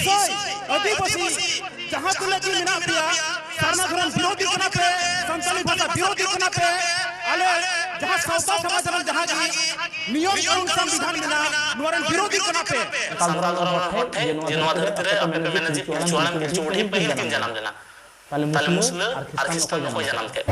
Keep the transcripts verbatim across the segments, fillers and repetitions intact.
ᱟᱹᱫᱤᱵᱟᱹᱥᱤ ᱡᱟᱦᱟᱸ ᱛᱤᱱᱟᱹᱜ ᱜᱮ ᱢᱮᱱᱟᱜ ᱯᱮᱭᱟ, ᱥᱟᱨᱱᱟ ᱫᱷᱚᱨᱚᱢ ᱵᱤᱨᱳᱫᱷᱤ ᱠᱟᱱᱟ ᱯᱮ, ᱥᱟᱱᱛᱟᱞᱤ ᱵᱷᱟᱥᱟ ᱵᱤᱨᱳᱫᱷᱤ ᱠᱟᱱᱟ ᱯᱮ, ᱟᱞᱮ ᱡᱟᱦᱟᱸ ᱥᱟᱶᱛᱟ ᱥᱚᱢᱟᱡᱽ ᱨᱮᱱ ᱡᱟᱦᱟᱸ ᱜᱮ ᱱᱤᱭᱚᱢ ᱠᱟᱹᱱᱩᱱ ᱥᱚᱝᱵᱤᱫᱷᱟᱱ ᱢᱮᱱᱟᱜᱼᱟ, ᱱᱚᱣᱟ ᱨᱮᱱ ᱵᱤᱨᱳᱫᱷᱤ ᱠᱟᱱᱟ ᱯᱮ᱾ ᱥᱟᱱᱛᱟᱲ ᱫᱷᱚᱨᱚᱢ ᱦᱚᱲ ᱴᱷᱮᱱ ᱡᱮ ᱱᱚᱣᱟ ᱫᱷᱟᱹᱨᱛᱤ ᱨᱮ ᱟᱯᱮ ᱯᱮ ᱢᱮᱱᱟ ᱡᱮ ᱯᱤᱞᱪᱩ ᱦᱟᱲᱟᱢ ᱯᱤᱞᱪᱩ ᱵᱩᱲᱦᱤ ᱯᱟᱹᱦᱤᱞ ᱠᱤᱱ ᱡᱟᱱᱟᱢ ᱞᱮᱱᱟ᱾ ᱛᱟᱦᱞᱮ ᱢᱩᱥᱞᱟᱹ ᱟᱨ ᱠᱷᱨᱤᱥᱴᱟᱱ ᱫᱚ ᱚᱠᱚᱭ ᱡᱟᱱᱟᱢ ᱠᱮᱫ?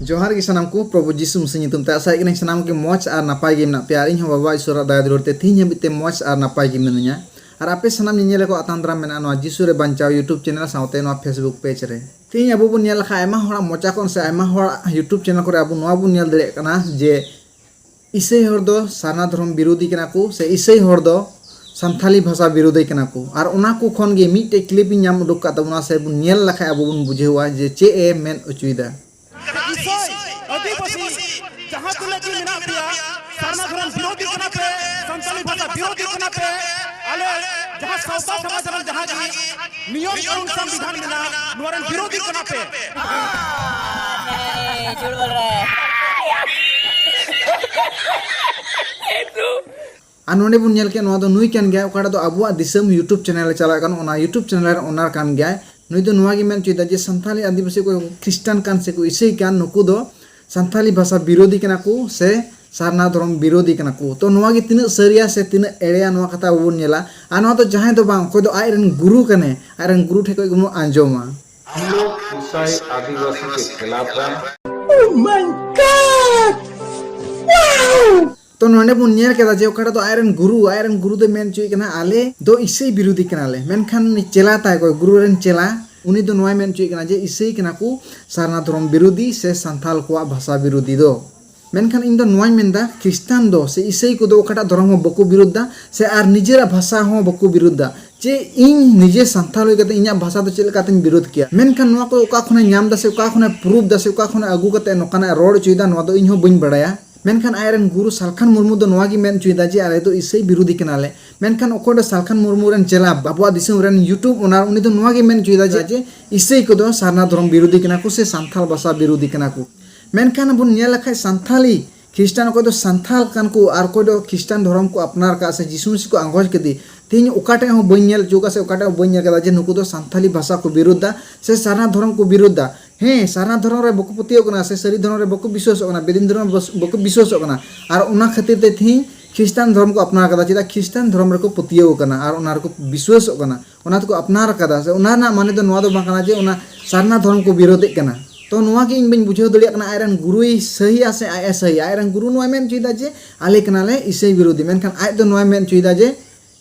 ᱡᱚᱦᱟᱨ ᱜᱮ ᱥᱟᱱᱟᱢ ᱠᱚ, ᱯᱨᱚᱵᱷᱩ ᱡᱤᱥᱩ ᱢᱟᱹᱥᱤ ᱧᱩᱛᱩᱢ ᱛᱮ ᱟᱥᱟᱭᱮᱫ ᱠᱟᱹᱱᱟᱹᱧ ᱥᱟᱱᱟᱢ ᱜᱮ ᱢᱚᱡᱽ ᱟᱨ ᱱᱟᱯᱟᱭ ᱜᱮ ᱢᱮᱱᱟᱜ ᱯᱮᱭᱟ᱾ ᱟᱨ ᱤᱧ ᱦᱚᱸ ᱵᱟᱵᱟ ᱤᱥᱣᱚᱨᱟᱜ ᱫᱟᱭᱟ ᱫᱩᱞᱟᱹᱲ ᱛᱮ ᱛᱤᱦᱤᱧ ᱦᱟᱹᱵᱤᱡ ᱛᱮ ᱢᱚᱡᱽ ᱟᱨ ᱱᱟᱯᱟᱭ ᱜᱮ ᱢᱤᱱᱟᱹᱧᱟ᱾ ᱟᱨ ᱟᱯᱮ ᱥᱟᱱᱟᱢ ᱧᱮᱧᱮᱞ ᱠᱚ ᱟᱛᱟᱝ ᱫᱟᱨᱟᱢ ᱢᱮᱱᱟᱜᱼᱟ ᱱᱚᱣᱟ ᱡᱤᱥᱩ ᱨᱮ ᱵᱟᱧᱪᱟᱣ YouTube channel ᱥᱟᱶᱛᱮ ᱱᱚᱣᱟ Facebook page ᱨᱮ᱾ ᱛᱤᱦᱤᱧ ᱟᱵᱚ ᱵᱚᱱ ᱧᱮᱞ ᱞᱮᱠᱷᱟᱱ ᱟᱭᱢᱟ ᱦᱚᱲᱟᱜ ᱢᱚᱪᱟ ᱠᱷᱚᱱ ᱥᱮ ᱟᱭᱢᱟ ᱦᱚᱲᱟᱜ YouTube channel ᱠᱚᱨᱮ ᱟᱵᱚ ᱱᱚᱣᱟ ᱵᱚᱱ ᱧᱮᱞ ᱫᱟᱲᱮᱭᱟᱜ ᱠᱟᱱᱟ ᱡᱮ ᱤᱥᱟᱹᱭ ᱦᱚᱲ ᱫᱚ ᱥᱟᱨᱱᱟ ᱫᱷᱚᱨᱚᱢ ᱵᱤᱨᱳᱫᱷᱤ ᱠᱟᱱᱟ ᱠᱚ ᱥᱮ ᱤᱥᱟᱹᱭ ᱦᱚᱲ ᱫᱚ ᱥᱟᱱᱛᱷᱟᱞᱤ ᱵᱷᱟᱥᱟ ᱵᱤᱨᱳᱫᱷᱤ ᱠᱟᱱᱟ ᱠᱚ᱾ ᱟᱨ ᱚᱱᱟ ᱠᱚ ᱠᱷᱚᱱ ᱜᱮ ᱢᱤᱫᱴᱮᱡ clip ᱤᱧ ᱧᱟᱢ ᱩᱰᱩᱠ ᱠᱟᱜ ᱛᱟᱵᱚᱱᱟ ᱥᱮ ᱵᱚᱱ ᱧᱮᱞ ᱞᱮᱠᱷᱟᱡ ᱟᱵᱚ ᱵᱚᱱ ᱵᱩᱡᱷᱟᱹᱣᱟ ᱡᱮ ᱪᱮᱫ ᱮ ᱢᱮᱱ ᱚᱪᱚᱭᱮᱫᱟ᱾ ᱤᱥᱟᱹᱭ, ᱟᱹᱫᱤᱵᱟᱹᱥᱤ, ᱡᱟᱦᱟᱸ ᱛᱤᱱᱟᱹᱜ ᱜᱮ ᱢᱮᱱᱟᱜ ᱯᱮᱭᱟ, ᱥᱟᱨᱱᱟ ᱫᱷᱚᱨᱚᱢ ᱵᱤᱨᱳᱫᱷᱤ ᱠᱟᱱᱟ ᱯᱮ, ᱥᱟᱱᱛᱟᱞᱤ ᱵᱷᱟᱥᱟ ᱵᱤᱨᱳᱫᱷᱤ ᱠᱟᱱᱟ ᱯᱮ, ᱟᱞᱮ ᱡᱟᱦᱟᱸ ᱥᱟᱶᱛᱟ ᱥᱚᱢᱟᱡᱽ ᱨᱮᱱ ᱡᱟᱦᱟᱸ ᱜᱮ ᱱᱤᱭᱚᱢ ᱠᱟᱹᱱᱩᱱ ᱥᱚᱝᱵᱤᱫᱷᱟᱱ ᱢᱮᱱᱟᱜᱼᱟ, ᱱᱚᱣᱟ ᱨᱮᱱ ᱵᱤᱨᱳᱫᱷᱤ ᱠᱟᱱᱟ ᱯᱮ᱾ ᱟᱨ ᱱᱚᱰᱮ ᱵᱚᱱ ᱧᱮᱞ ᱠᱮᱫ, ᱱᱚᱣᱟ ᱫᱚ ᱱᱩᱭ ᱠᱟᱱ ᱜᱮᱭᱟ, ᱚᱠᱟᱴᱟᱜ ᱫᱚ ᱟᱵᱚᱣᱟᱜ ᱫᱤᱥᱚᱢ YouTube channel ᱮ ᱪᱟᱞᱟᱜ ᱠᱟᱱ, ᱚᱱᱟ YouTube channel ᱨᱮ owner ᱠᱟᱱ ᱜᱮᱭᱟᱭ᱾ ᱱᱩᱭ ᱫᱚ ᱱᱚᱣᱟ ᱜᱮ ᱢᱮᱱ ᱦᱚᱪᱚᱭᱮᱫᱟ ᱡᱮ ᱥᱟᱱᱛᱟᱞᱤ ᱟᱹᱫᱤᱵᱟᱹᱥᱤ ᱚᱠᱚᱭ ᱠᱚ ᱠᱷᱨᱤᱥᱴᱟᱱ ᱠᱟᱱ ᱥᱮ ᱠᱚ ᱤᱥᱟᱹᱭ ᱠᱟᱱ, ᱱᱩᱠᱩ ᱫᱚ ᱥᱟᱱᱛᱟᱞᱤ ᱵᱷᱟᱥᱟ ᱵᱤᱨᱳᱫᱷᱤ ᱠᱟᱱᱟ ᱠᱚ ᱥᱮ ᱥᱟᱨᱱᱟ ᱫᱷᱚᱨᱚᱢ ᱵᱤᱨᱳᱫᱷᱤ ᱠᱟᱱᱟ ᱠᱚ᱾ ᱛᱚ ᱱᱚᱣᱟ ᱜᱮ ᱛᱤᱱᱟᱹᱜ ᱥᱟᱹᱨᱤᱭᱟ ᱥᱮ ᱛᱤᱱᱟᱹᱜ ᱮᱲᱮᱭᱟ, ᱱᱚᱣᱟ ᱠᱟᱛᱷᱟ ᱟᱵᱚ ᱵᱚᱱ ᱧᱮᱞᱟ᱾ ᱟᱨ ᱱᱚᱣᱟ ᱫᱚ ᱡᱟᱦᱟᱸᱭ ᱫᱚ ᱵᱟᱝ, ᱚᱠᱚᱭ ᱫᱚ ᱟᱡ ᱨᱮᱱ ᱜᱩᱨᱩ ᱠᱟᱱᱟᱭ, ᱟᱡ ᱨᱮᱱ ᱜᱩᱨᱩ ᱴᱷᱮᱱ ᱠᱷᱚᱱ ᱜᱮᱵᱚᱱ ᱟᱸᱡᱚᱢᱟ᱾ हम लोग ईसाई आदिवासी के खिलाफ हैं। Oh my God! Wow! ᱛᱚ ᱱᱚᱰᱮ ᱵᱚᱱ ᱧᱮᱞ ᱠᱮᱫᱟ ᱡᱮ ᱚᱠᱟᱴᱟᱜ ᱫᱚ ᱟᱡ ᱨᱮᱱ ᱜᱩᱨᱩ, ᱟᱡ ᱨᱮᱱ ᱜᱩᱨᱩ ᱫᱚᱭ ᱢᱮᱱ ᱦᱚᱪᱚᱭᱮᱫ ᱠᱟᱱᱟ, ᱟᱞᱮ ᱫᱚ ᱤᱥᱟᱹᱭ ᱵᱤᱨᱳᱫᱷᱤ ᱠᱟᱱᱟᱞᱮ, ᱢᱮᱱᱠᱷᱟᱱ ᱩᱱᱤ ᱪᱮᱞᱟ ᱛᱟᱭ, ᱚᱠᱚᱭ ᱜᱩᱨᱩ ᱨᱮᱱ ᱪᱮᱞᱟ, ᱩᱱᱤ ᱫᱚ ᱱᱚᱣᱟᱭ ᱢᱮᱱ ᱦᱚᱪᱚᱭᱮᱫ ᱠᱟᱱᱟ ᱡᱮ ᱤᱥᱟᱹᱭ ᱠᱟᱱᱟ ᱠᱚ ᱥᱟᱨᱱᱟ ᱫᱷᱚᱨᱚᱢ ᱵᱤᱨᱳᱫᱷᱤ ᱥᱮ ᱥᱟᱱᱛᱟᱞ ᱠᱚᱣᱟᱜ ᱵᱷᱟᱥᱟ ᱵᱤᱨᱳᱫᱷᱤ ᱫᱚ᱾ ᱢᱮᱱᱠᱷᱟᱱ ᱤᱧ ᱫᱚ ᱱᱚᱣᱟᱧ ᱢᱮᱱᱫᱟ, ᱠᱷᱨᱤᱥᱴᱟᱱ ᱫᱚ ᱥᱮ ᱤᱥᱟᱹᱭ ᱠᱚᱫᱚ ᱚᱠᱟᱴᱟᱜ ᱫᱷᱚᱨᱚᱢ ᱦᱚᱸ ᱵᱟᱠᱚ ᱵᱤᱨᱳᱫᱷ ᱫᱟ ᱥᱮ ᱟᱨ ᱱᱤᱡᱮᱨᱟᱜ ᱵᱷᱟᱥᱟ ᱦᱚᱸ ᱵᱟᱠᱚ ᱵᱤᱨᱳᱫᱷ ᱫᱟ᱾ ᱡᱮ ᱤᱧ ᱱᱤᱡᱮ ᱥᱟᱱᱛᱟᱲ ᱦᱩᱭ ᱠᱟᱛᱮ ᱤᱧᱟᱹᱜ ᱵᱷᱟᱥᱟ ᱫᱚ ᱪᱮᱫ ᱞᱮᱠᱟᱛᱤᱧ ᱵᱤᱨᱳᱫᱷ ᱠᱮᱭᱟ? ᱢᱮᱱᱠᱷᱟᱱ ᱱᱚᱣᱟ ᱠᱚ ᱚᱠᱟ ᱠᱷᱚᱱᱮ ᱧᱟᱢ ᱫᱟ ᱥᱮ ᱚᱠᱟ ᱠᱷᱚᱱᱮ proof ᱫᱟ ᱥᱮ ᱚᱠᱟ ᱠᱷᱚᱱᱮ ᱟᱹᱜᱩ ᱠᱟᱛᱮ ᱱᱚᱝᱠᱟᱱᱟᱜ ᱮ ᱨᱚᱲ ᱦᱚᱪᱚᱭᱮᱫᱟ, ᱱᱚᱣᱟ ᱫᱚ ᱤᱧ ᱦᱚᱸ ᱵᱟᱹᱧ ᱵᱟᱲᱟᱭᱟ᱾ ᱢᱮᱱᱠᱷᱟᱱ ᱟᱡᱨᱮᱱ ᱜᱩᱨᱩ ᱥᱟᱞᱠᱷᱟᱱ ᱢᱩᱨᱢᱩ ᱫᱚ ᱱᱚᱣᱟ ᱜᱮ ᱢᱮᱱ ᱦᱚᱪᱚᱭᱮᱫᱟ ᱡᱮ ᱟᱞᱮ ᱫᱚ ᱤᱥᱟᱹᱭ ᱵᱤᱨᱳᱫᱷᱤ ᱠᱟᱱᱟᱞᱮ᱾ ᱢᱮᱱᱠᱷᱟᱱ ᱚᱠᱚᱭ ᱫᱚ ᱥᱟᱞᱠᱷᱟᱱ ᱢᱩᱨᱢᱩ ᱨᱮᱱ ᱪᱮᱞᱟ, ᱟᱵᱚᱣᱟᱜ ᱫᱤᱥᱚᱢ ᱨᱮᱱ YouTube owner, ᱩᱱᱤ ᱫᱚ ᱱᱚᱣᱟ ᱜᱮ ᱢᱮᱱ ᱦᱚᱪᱚᱭᱮᱫᱟ ᱡᱮ, ᱡᱮ ᱤᱥᱟᱹᱭ ᱠᱚᱫᱚ ᱥᱟᱨᱱᱟ ᱫᱷᱚᱨᱚᱢ ᱵᱤᱨᱳᱫᱷᱤ ᱠᱟᱱᱟ ᱠᱚ ᱥᱮ ᱥᱟᱱᱛᱟᱲ ᱵᱷᱟᱥᱟ ᱵᱤᱨᱳᱫᱷᱤ ᱠᱟᱱᱟ ᱠᱚ᱾ ᱢᱮᱱᱠᱷᱟᱱ ᱵᱚᱱ ᱧᱮᱞ ᱞᱮᱠᱷᱟᱡ ᱥᱟᱱᱛᱷᱟᱞᱤ ᱠᱷᱨᱤᱥᱴᱟᱱ, ᱚᱠᱚᱭ ᱫᱚ ᱥᱟᱱᱛᱷᱟᱞ ᱠᱟᱱ ᱠᱚ ᱟᱨ ᱚᱠᱚᱭ ᱫᱚ ᱠᱷᱨᱤᱥᱴᱟᱱ ᱫᱷᱚᱨᱚᱢ ᱠᱚ ᱟᱯᱱᱟᱨ ᱠᱟᱜᱼᱟ ᱥᱮ ᱡᱤᱥᱩ ᱢᱟᱹᱥᱤ ᱠᱚ ᱟᱸᱜᱚᱪ ᱠᱮᱫᱮ, ᱛᱮᱦᱮᱧ ᱚᱠᱟᱴᱟᱜ ᱦᱚᱸ ᱵᱟᱹᱧ ᱧᱮᱞ ᱦᱚᱪᱚ ᱠᱟᱜᱼᱟ ᱥᱮ ᱚᱠᱟᱴᱟᱜ ᱦᱚᱸ ᱵᱟᱹᱧ ᱧᱮᱞ ᱠᱟᱫᱟ ᱡᱮ ᱱᱩᱠᱩ ᱫᱚ ᱥᱟᱱᱛᱷᱟᱞᱤ ᱵᱷᱟᱥᱟ ᱠᱚ ᱵᱤᱨᱳᱫᱷ ᱫᱟ ᱥᱮ ᱥᱟᱨᱱᱟ ᱫᱷᱚᱨᱚᱢ ᱠᱚ ᱵᱤᱨᱳᱫᱷ ᱫᱟ᱾ ᱦᱮᱸ, ᱥᱟᱨᱱᱟ ᱫᱷᱚᱨᱚᱢ ᱨᱮ ᱵᱟᱠᱚ ᱯᱟᱹᱛᱭᱟᱹᱣ ᱠᱟᱱᱟ ᱥᱮ ᱥᱟᱹᱨᱤ ᱫᱷᱚᱨᱚᱢ ᱨᱮ ᱵᱟᱠᱚ ᱵᱤᱥᱣᱟᱥᱚᱜ ᱠᱟᱱᱟ, ᱵᱮᱫᱤᱱ ᱫᱷᱚᱨᱚᱢ ᱵᱟᱥ-, ᱵᱟᱠᱚ ᱵᱤᱥᱣᱟᱥᱚᱜ ᱠᱟᱱᱟ᱾ ᱟᱨ ᱚᱱᱟ ᱠᱷᱟᱹᱛᱤᱨ ᱛᱮ ᱛᱮᱦᱮᱧ ᱠᱷᱨᱤᱥᱴᱟᱱ ᱫᱷᱚᱨᱚᱢ ᱠᱚ ᱟᱯᱱᱟᱨ ᱠᱟᱫᱟ᱾ ᱪᱮᱫᱟᱜ? ᱠᱷᱨᱤᱥᱴᱟᱱ ᱫᱷᱚᱨᱚᱢ ᱨᱮᱠᱚ ᱯᱟᱹᱛᱭᱟᱹᱣ ᱠᱟᱱᱟ ᱟᱨ ᱚᱱᱟ ᱨᱮᱠᱚ ᱵᱤᱥᱣᱟᱥᱚᱜ ᱠᱟᱱᱟ, ᱚᱱᱟ ᱛᱮᱠᱚ ᱟᱯᱱᱟᱨ ᱠᱟᱫᱟ᱾ ᱥᱮ ᱚᱱᱟ ᱨᱮᱱᱟᱜ ᱢᱟᱱᱮ ᱫᱚ ᱱᱚᱣᱟ ᱫᱚ ᱵᱟᱝ ᱠᱟᱱᱟ ᱡᱮ ᱚᱱᱟ ᱥᱟᱨᱱᱟ ᱫᱷᱚᱨᱚᱢ ᱠᱚ ᱵᱤᱨᱳᱫᱷᱮᱜ ᱠᱟᱱᱟ᱾ ᱛᱚ ᱱᱚᱣᱟ ᱜᱮ ᱤᱧ ᱵᱟᱹᱧ ᱵᱩᱡᱷᱟᱹᱣ ᱫᱟᱲᱮᱭᱟᱜ ᱠᱟᱱᱟ, ᱟᱡᱨᱮᱱ ᱜᱩᱨᱩᱭ ᱥᱟᱹᱦᱤᱭᱟ ᱥᱮ ᱟᱡ ᱮ ᱥᱟᱹᱦᱤᱭᱟ? ᱟᱡᱨᱮᱱ ᱜᱩᱨᱩ ᱱᱚᱣᱟᱭ ᱢᱮᱱ ᱦᱚᱪᱚᱭᱮᱫᱟ ᱡᱮ ᱟᱞᱮ ᱠᱟᱱᱟᱞᱮ ᱤᱥᱟᱹᱭ ᱵᱤᱨᱳᱫᱷᱤ, ᱢᱮᱱᱠᱷᱟᱱ ᱟᱡ ᱫᱚ ᱱᱚᱣᱟᱭ ᱢᱮᱱ ᱦᱚᱪᱚᱭᱮᱫᱟ ᱡᱮ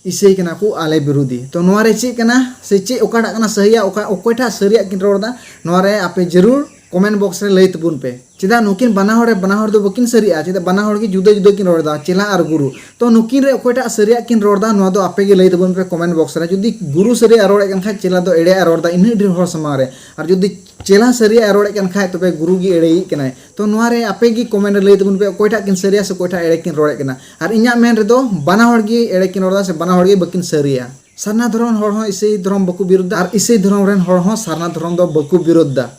ᱤᱥᱟᱹᱭ ᱠᱟᱱᱟ ᱠᱚ ᱟᱞᱮ ᱵᱤᱨᱳᱫᱷᱤ᱾ ᱛᱚ ᱱᱚᱣᱟ ᱨᱮ ᱪᱮᱫ ᱠᱟᱱᱟ ᱥᱮ ᱪᱮᱫ, ᱚᱠᱟᱴᱟᱜ ᱠᱟᱱᱟ ᱥᱟᱹᱦᱤᱭᱟ, ᱚᱠᱟ, ᱚᱠᱚᱭᱴᱟᱜ ᱥᱟᱹᱨᱤᱭᱟᱜ ᱠᱤᱱ ᱨᱚᱲ ᱮᱫᱟ, ᱱᱚᱣᱟ ᱨᱮ ᱟᱯᱮ ᱡᱟᱹᱨᱩᱲ comment box ᱨᱮ ᱞᱟᱹᱭ ᱛᱟᱵᱚᱱ ᱯᱮ᱾ ᱪᱮᱫᱟᱜ ᱱᱩᱠᱤᱱ ᱵᱟᱱᱟ ᱦᱚᱲ ᱨᱮ, ᱵᱟᱱᱟ ᱦᱚᱲ ᱫᱚ ᱵᱟᱹᱠᱤᱱ ᱥᱟᱹᱨᱤᱜᱼᱟ? ᱪᱮᱫᱟᱜ ᱵᱟᱱᱟ ᱦᱚᱲ ᱜᱮ ᱡᱩᱫᱟᱹ ᱡᱩᱫᱟᱹ ᱠᱤᱱ ᱨᱚᱲ ᱮᱫᱟ, ᱪᱮᱞᱟ ᱟᱨ ᱜᱩᱨᱩ᱾ ᱛᱚ ᱱᱩᱠᱤᱱ ᱨᱮ ᱚᱠᱚᱭᱴᱟᱜ ᱥᱟᱹᱨᱤᱭᱟᱜ ᱠᱤᱱ ᱨᱚᱲ ᱮᱫᱟ, ᱱᱚᱣᱟ ᱫᱚ ᱟᱯᱮ ᱜᱮ ᱞᱟᱹᱭ ᱛᱟᱵᱚᱱ ᱯᱮ comment box ᱨᱮ᱾ ᱡᱩᱫᱤ ᱜᱩᱨᱩ ᱥᱟᱹᱨᱤᱭᱟᱜ ᱨᱚᱲᱮᱫ ᱠᱟᱱ ᱠᱷᱟᱡ, ᱪᱮᱞᱟ ᱫᱚ ᱮᱲᱮᱭᱟᱜ ᱨᱚᱲ ᱮᱫᱟ ᱤᱱᱟᱹᱜ ᱰᱷᱮᱨ ᱦᱚᱲ ᱥᱟᱢᱟᱝ ᱨᱮ, ᱟᱨ ᱡᱩᱫᱤ ᱪᱮᱞᱟ ᱥᱟᱹᱨᱤᱭᱟᱜ ᱨᱚᱲᱮᱫ ᱠᱟᱱ ᱠᱷᱟᱡ, ᱛᱚᱵᱮ ᱜᱩᱨᱩ ᱜᱮ ᱮᱲᱮᱭᱤᱡ ᱠᱟᱱᱟᱭ᱾ ᱛᱚ ᱱᱚᱣᱟ ᱨᱮ ᱟᱯᱮ ᱜᱮ comment ᱨᱮ ᱞᱟᱹᱭ ᱛᱟᱵᱚᱱ ᱯᱮ, ᱚᱠᱚᱭᱴᱟᱜ ᱠᱤᱱ ᱥᱟᱹᱨᱤᱭᱟ ᱥᱮ ᱚᱠᱚᱭᱴᱟᱜ ᱮᱲᱮ ᱠᱤᱱ ᱨᱚᱲᱮᱫ ᱠᱟᱱᱟ᱾ ᱟᱨ ᱤᱧᱟᱹᱜ ᱢᱮᱱ ᱨᱮᱫᱚ ᱵᱟᱱᱟ ᱦᱚᱲ ᱜᱮ ᱮᱲᱮ ᱠᱤᱱ ᱨᱚᱲ ᱮᱫᱟ ᱥᱮ ᱵᱟᱱᱟ ᱦᱚᱲ ᱜᱮ ᱵᱟᱹᱠᱤᱱ ᱥᱟᱹᱨᱤᱭᱟ᱾ ᱥᱟᱨᱱᱟ ᱫᱷᱚᱨᱚᱢ ᱦᱚᱲ ᱦᱚᱸ ᱤᱥᱟᱹᱭ ᱫᱷᱚᱨᱚᱢ ᱵᱟᱠᱚ ᱵᱤᱨᱳᱫᱷ ᱫᱟ ᱟᱨ ᱤᱥᱟᱹᱭ ᱫᱷᱚᱨᱚᱢ ᱨᱮᱱ ᱦᱚᱲ ᱦᱚᱸ ᱥᱟᱨᱱᱟ ᱫᱷᱚᱨᱚᱢ ᱫᱚ ᱵᱟᱠᱚ ᱵᱤᱨᱳᱫᱷ ᱫᱟ᱾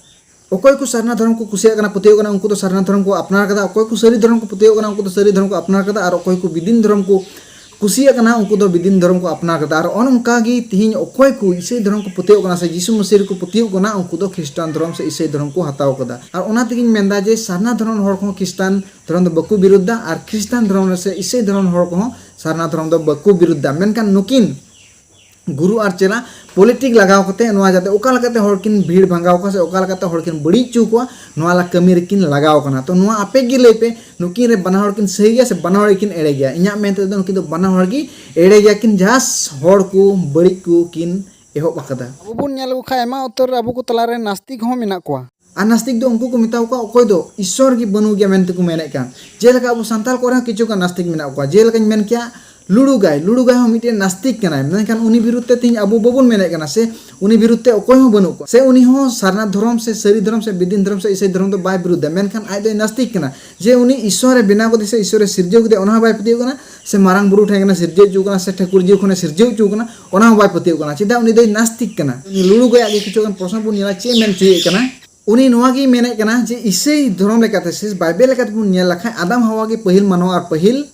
ᱚᱠᱚᱭ ᱠᱚ ᱥᱟᱨᱱᱟ ᱫᱷᱚᱨᱚᱢ ᱠᱚ ᱠᱩᱥᱤᱭᱟᱜ ᱠᱟᱱᱟ, ᱯᱟᱹᱛᱭᱟᱹᱣ ᱠᱟᱱᱟ, ᱩᱱᱠᱩ ᱫᱚ ᱥᱟᱨᱱᱟ ᱫᱷᱚᱨᱚᱢ ᱠᱚ ᱟᱯᱱᱟᱨ ᱠᱟᱫᱟ᱾ ᱚᱠᱚᱭ ᱠᱚ ᱥᱟᱹᱨᱤ ᱫᱷᱚᱨᱚᱢ ᱠᱚ ᱯᱟᱹᱛᱭᱟᱹᱣ ᱠᱟᱱᱟ, ᱩᱱᱠᱩ ᱫᱚ ᱥᱟᱹᱨᱤ ᱫᱷᱚᱨᱚᱢ ᱠᱚ ᱟᱯᱱᱟᱨ ᱠᱟᱫᱟ᱾ ᱟᱨ ᱚᱠᱚᱭ ᱠᱚ ᱵᱤᱫᱤᱱ ᱫᱷᱚᱨᱚᱢ ᱠᱚ ᱠᱩᱥᱤᱭᱟᱜ ᱠᱟᱱᱟ, ᱩᱱᱠᱩ ᱫᱚ ᱵᱤᱫᱤᱱ ᱫᱷᱚᱨᱚᱢ ᱠᱚ ᱟᱯᱱᱟᱨ ᱠᱟᱫᱟ᱾ ᱟᱨ ᱚᱱᱮ ᱚᱱᱠᱟ ᱜᱮ ᱛᱤᱦᱤᱧ ᱚᱠᱚᱭ ᱠᱚ ᱤᱥᱟᱹᱭ ᱫᱷᱚᱨᱚᱢ ᱠᱚ ᱯᱟᱹᱛᱭᱟᱹᱣ ᱠᱟᱱᱟ ᱥᱮ ᱡᱤᱥᱩ ᱢᱟᱹᱥᱤ ᱨᱮᱠᱚ ᱯᱟᱹᱛᱭᱟᱹᱣ ᱠᱟᱱᱟ, ᱩᱱᱠᱩ ᱫᱚ ᱠᱷᱨᱤᱥᱴᱟᱱ ᱫᱷᱚᱨᱚᱢ ᱥᱮ ᱤᱥᱟᱹᱭ ᱫᱷᱚᱨᱚᱢ ᱠᱚ ᱦᱟᱛᱟᱣ ᱠᱟᱫᱟ᱾ ᱟᱨ ᱚᱱᱟ ᱛᱮᱜᱤᱧ ᱢᱮᱱᱫᱟ ᱡᱮ ᱥᱟᱨᱱᱟ ᱫᱷᱚᱨᱚᱢ ᱦᱚᱲ ᱠᱚᱦᱚᱸ ᱠᱷᱨᱤᱥᱴᱟᱱ ᱫᱷᱚᱨᱚᱢ ᱫᱚ ᱵᱟᱠᱚ ᱵᱤᱨᱳᱫᱷ ᱫᱟ ᱟᱨ ᱠᱷᱨᱤᱥᱴᱟᱱ ᱫᱷᱚᱨᱚᱢ ᱨᱮ ᱥᱮ ᱤᱥᱟᱹᱭ ᱫᱷᱚᱨᱚᱢ ᱦᱚᱲ ᱠᱚᱦᱚᱸ ᱥᱟᱨᱱᱟ ᱫᱷᱚᱨᱚᱢ ᱫᱚ ᱵᱟᱠᱚ ᱵᱤᱨᱳᱫᱷ ᱫᱟ᱾ ᱢᱮᱱᱠᱷᱟᱱ ᱱᱩᱠᱤᱱ ᱜᱩᱨᱩ ᱟᱨ ᱪᱮᱞᱟ ᱯᱚᱞᱤᱴᱤᱠ ᱞᱟᱜᱟᱣ ᱠᱟᱛᱮ ᱱᱚᱣᱟ ᱡᱟᱛᱮ ᱚᱠᱟ ᱞᱮᱠᱟᱛᱮ ᱦᱚᱲ ᱠᱤᱱ ᱵᱷᱤᱲ ᱵᱷᱟᱸᱜᱟᱣ ᱠᱚᱣᱟ ᱥᱮ ᱚᱠᱟ ᱞᱮᱠᱟᱛᱮ ᱦᱚᱲ ᱠᱤᱱ ᱵᱟᱹᱲᱤᱡ ᱦᱚᱪᱚ ᱠᱚᱣᱟ, ᱱᱚᱣᱟ ᱞᱟ ᱠᱟᱹᱢᱤ ᱨᱮᱠᱤᱱ ᱞᱟᱜᱟᱣ ᱠᱟᱱᱟ᱾ ᱛᱚ ᱱᱚᱣᱟ ᱟᱯᱮ ᱜᱮ ᱞᱟᱹᱭ ᱯᱮ, ᱱᱩᱠᱤᱱ ᱨᱮ ᱵᱟᱱᱟ ᱦᱚᱲ ᱠᱤᱱ ᱥᱟᱹᱦᱤ ᱜᱮᱭᱟ ᱥᱮ ᱵᱟᱱᱟ ᱦᱚᱲ ᱜᱮᱠᱤᱱ ᱮᱲᱮ ᱜᱮᱭᱟ? ᱤᱧᱟᱹᱜ ᱢᱮᱱ ᱛᱮᱫᱚ ᱱᱩᱠᱤᱱ ᱫᱚ ᱵᱟᱱᱟ ᱦᱚᱲ ᱜᱮ ᱮᱲᱮ ᱜᱮᱭᱟ ᱠᱤᱱ, ᱡᱟᱥ ᱦᱚᱲ ᱠᱚ ᱵᱟᱹᱲᱤᱡ ᱠᱚ ᱠᱤᱱ ᱮᱦᱚᱵ ᱟᱠᱟᱫᱟ᱾ ᱟᱵᱚ ᱵᱚᱱ ᱧᱮᱞ ᱞᱮᱠᱚ ᱠᱷᱟᱱ ᱟᱭᱢᱟ ᱩᱛᱟᱹᱨ ᱟᱵᱚ ᱠᱚ ᱛᱟᱞᱟᱨᱮ ᱱᱟᱥᱛᱤᱠ ᱦᱚᱸ ᱢᱮᱱᱟᱜ ᱠᱚᱣᱟ᱾ ᱟᱨ ᱱᱟᱥᱛᱤᱠ ᱫᱚ ᱩᱱᱠᱩ ᱠᱚ ᱢᱮᱛᱟ ᱠᱚᱣᱟ ᱚᱠᱚᱭ ᱫᱚ ᱤᱥᱥᱚᱨ ᱜᱮ ᱵᱟᱹᱱᱩᱜ ᱜᱮᱭᱟ ᱢᱮᱱᱛᱮ ᱠᱚ ᱢᱮᱱᱮᱫ ᱠᱟᱱ᱾ ᱡᱮᱞᱮᱠᱟ ᱟᱵᱚ ᱥᱟᱱᱛᱟᱲ ᱠᱚᱨᱮ ᱦᱚᱸ ᱠᱤᱪᱷᱩ ᱜᱟᱱ ᱱᱟᱥᱛᱤᱠ ᱢᱮᱱᱟᱜ ᱠᱚᱣᱟ᱾ ᱡᱮᱞᱮᱠᱟᱧ ᱢᱮᱱ ᱠᱮᱭᱟ, ᱞᱩᱲᱩᱜᱟᱭ, ᱞᱩᱲᱩᱜᱟᱭ ᱦᱚᱸ ᱢᱤᱫᱴᱮᱱ ᱱᱟᱥᱛᱤᱠ ᱠᱟᱱᱟᱭ, ᱢᱮᱱᱠᱷᱟᱱ ᱩᱱᱤ ᱵᱤᱨᱩᱫᱷ ᱛᱮ ᱛᱮᱦᱮᱧ ᱟᱵᱚ ᱵᱟᱵᱚᱱ ᱢᱮᱱᱮᱫ ᱠᱟᱱᱟ, ᱥᱮ ᱩᱱᱤ ᱵᱤᱨᱩᱫᱷ ᱛᱮ ᱚᱠᱚᱭ ᱦᱚᱸ ᱵᱟᱹᱱᱩᱜ ᱠᱚᱣᱟ, ᱥᱮ ᱩᱱᱤ ᱦᱚᱸ ᱥᱟᱨᱱᱟ ᱫᱷᱚᱨᱚᱢ ᱥᱮ ᱥᱟᱹᱨᱤ ᱫᱷᱚᱨᱚᱢ ᱥᱮ ᱵᱤᱫᱤᱱ ᱫᱷᱚᱨᱚᱢ ᱥᱮ ᱤᱥᱟᱹᱭ ᱫᱷᱚᱨᱚᱢ ᱫᱚ ᱵᱟᱭ ᱵᱤᱨᱩᱫᱷᱟ, ᱢᱮᱱᱠᱷᱟᱱ ᱟᱡ ᱫᱚᱭ ᱱᱟᱥᱛᱤᱠ ᱠᱟᱱᱟ᱾ ᱡᱮ ᱩᱱᱤ ᱤᱥᱚᱨᱮ ᱵᱮᱱᱟᱣ ᱠᱟᱫᱮ ᱥᱮ ᱤᱥᱚᱨᱮ ᱥᱤᱨᱡᱟᱹᱣ ᱠᱮᱫᱮ, ᱚᱱᱟ ᱦᱚᱸ ᱵᱟᱭ ᱯᱟᱹᱛᱭᱟᱹᱣ ᱠᱟᱱᱟ, ᱥᱮ ᱢᱟᱨᱟᱝ ᱵᱩᱨᱩ ᱴᱷᱮᱱ ᱠᱟᱱᱟ ᱥᱤᱨᱡᱟᱹᱣ ᱦᱚᱪᱚ ᱠᱟᱱᱟ, ᱥᱮ ᱴᱷᱟᱹᱠᱩᱨ ᱡᱤᱣᱤ ᱠᱷᱚᱱᱮ ᱥᱤᱨᱡᱟᱹᱣ ᱦᱚᱪᱚ ᱠᱟᱱᱟ, ᱚᱱᱟ ᱦᱚᱸ ᱵᱟᱭ ᱯᱟᱹᱛᱭᱟᱹᱣ ᱠᱟᱱᱟ᱾ ᱪᱮᱫᱟᱜ? ᱩᱱᱤ ᱫᱚᱭ ᱱᱟᱥᱛᱤᱠ ᱠᱟᱱᱟ᱾ ᱩᱱᱤ ᱞᱩᱲᱩᱜᱟᱭᱟᱜ ᱜᱮ ᱠᱤᱪᱷᱩᱜᱟᱱ ᱯᱨᱚᱥᱱᱚ ᱵᱚᱱ ᱧᱮᱞᱟ, ᱪᱮᱫ ᱮ ᱢᱮᱱ ᱦᱚᱪᱚᱭᱮᱫ ᱠᱟᱱᱟ᱾ ᱩᱱᱤ ᱱᱚᱣᱟ ᱜᱮᱭ ᱢᱮᱱᱮᱫ ᱠᱟᱱᱟ ᱡᱮ ᱤᱥᱟᱹᱭ ᱫᱷᱚᱨᱚᱢ ᱞᱮᱠᱟᱛᱮ ᱥᱮ ᱵᱟᱭᱵᱮᱞ ᱞᱮᱠᱟᱛᱮ ᱵᱚᱱ ᱧᱮᱞ ᱞᱮᱠᱷᱟᱱ ᱟᱫᱟᱢ ᱦᱟᱣᱟ ᱜᱮ ᱯᱟᱹᱦᱤᱞ ᱢᱟᱱᱣᱟ ᱟᱨ ᱯᱟᱹᱦᱤᱞ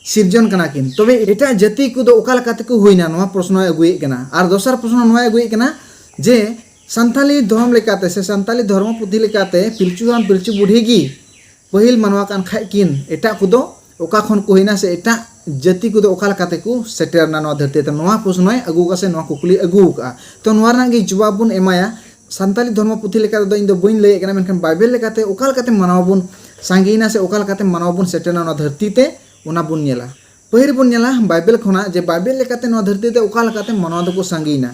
ᱥᱤᱨᱡᱚᱱ ᱠᱟᱱᱟ ᱠᱤᱱ᱾ ᱛᱚᱵᱮ ᱮᱴᱟᱜ ᱡᱟᱹᱛᱤ ᱠᱚᱫᱚ ᱚᱠᱟ ᱞᱮᱠᱟ ᱛᱮᱠᱚ ᱦᱩᱭᱱᱟ, ᱱᱚᱣᱟ ᱯᱨᱚᱥᱱᱚᱭ ᱟᱹᱜᱩᱭᱮᱫ ᱠᱟᱱᱟ᱾ ᱟᱨ ᱫᱚᱥᱟᱨ ᱯᱨᱚᱥᱱᱚ ᱱᱚᱣᱟᱭ ᱟᱹᱜᱩᱭᱮᱫ ᱠᱟᱱᱟ ᱡᱮ ᱥᱟᱱᱛᱟᱞᱤ ᱫᱷᱚᱨᱚᱢ ᱞᱮᱠᱟᱛᱮ ᱥᱮ ᱥᱟᱱᱛᱟᱞᱤ ᱫᱷᱚᱨᱢᱚ ᱯᱩᱛᱷᱤ ᱞᱮᱠᱟᱛᱮ ᱯᱤᱞᱪᱩ ᱦᱟᱲᱟᱢ ᱯᱤᱞᱪᱩ ᱵᱩᱰᱷᱤ ᱜᱮ ᱯᱟᱹᱦᱤᱞ ᱢᱟᱱᱣᱟ ᱠᱟᱱ ᱠᱷᱟᱡ ᱠᱤᱱ, ᱮᱴᱟᱜ ᱠᱚᱫᱚ ᱚᱠᱟ ᱠᱷᱚᱱ ᱠᱚ ᱦᱩᱭᱱᱟ ᱥᱮ ᱮᱴᱟᱜ ᱡᱟᱹᱛᱤ ᱠᱚᱫᱚ ᱚᱠᱟ ᱞᱮᱠᱟ ᱛᱮᱠᱚ ᱥᱮᱴᱮᱨᱱᱟ ᱱᱚᱣᱟ ᱫᱷᱟᱹᱨᱛᱤ ᱛᱮ, ᱱᱚᱣᱟ ᱯᱨᱚᱥᱱᱚᱭ ᱟᱹᱜᱩ ᱠᱟᱜᱼᱟ ᱥᱮ ᱱᱚᱣᱟ ᱠᱩᱠᱞᱤ ᱟᱹᱜᱩ ᱠᱟᱜᱼᱟ᱾ ᱛᱚ ᱱᱚᱣᱟ ᱨᱮᱱᱟᱜ ᱜᱮ ᱡᱚᱵᱟᱵ ᱵᱚᱱ ᱮᱢᱟᱭᱟ᱾ ᱥᱟᱱᱛᱟᱞᱤ ᱫᱷᱚᱨᱢᱚ ᱯᱩᱛᱷᱤ ᱞᱮᱠᱟ ᱛᱮᱫᱚ ᱤᱧ ᱫᱚ ᱵᱟᱹᱧ ᱞᱟᱹᱭᱮᱫ ᱠᱟᱱᱟ, ᱢᱮᱱᱠᱷᱟᱱ ᱵᱟᱭᱵᱮᱞ ᱞᱮᱠᱟᱛᱮ ᱚᱠᱟ ᱞᱮᱠᱟᱛᱮ ᱢᱟᱱᱣᱟ ᱵᱚᱱ ᱥᱟᱸᱜᱮᱭᱮᱱᱟ ᱥᱮ ᱚᱠᱟ ᱞᱮᱠᱟᱛᱮ ᱢᱟᱱᱣᱟ ᱵᱚᱱ ᱥᱮᱴᱮᱨᱱᱟ ᱱᱚᱣᱟ ᱫᱷᱟᱹᱨᱛᱤ ᱛᱮ, ᱚᱱᱟ ᱵᱚᱱ ᱧᱮᱞᱟ᱾ ᱯᱟᱹᱦᱤᱞ ᱵᱚᱱ ᱧᱮᱞᱟ ᱵᱟᱭᱵᱮᱞ ᱠᱷᱚᱱᱟᱜ ᱡᱮ ᱵᱟᱭᱵᱮᱞ ᱞᱮᱠᱟᱛᱮ ᱱᱚᱣᱟ ᱫᱷᱟᱹᱨᱛᱤ ᱛᱮ ᱚᱠᱟ ᱞᱮᱠᱟᱛᱮ ᱢᱟᱱᱣᱟ ᱫᱚᱠᱚ ᱥᱟᱸᱜᱮᱭᱮᱱᱟ᱾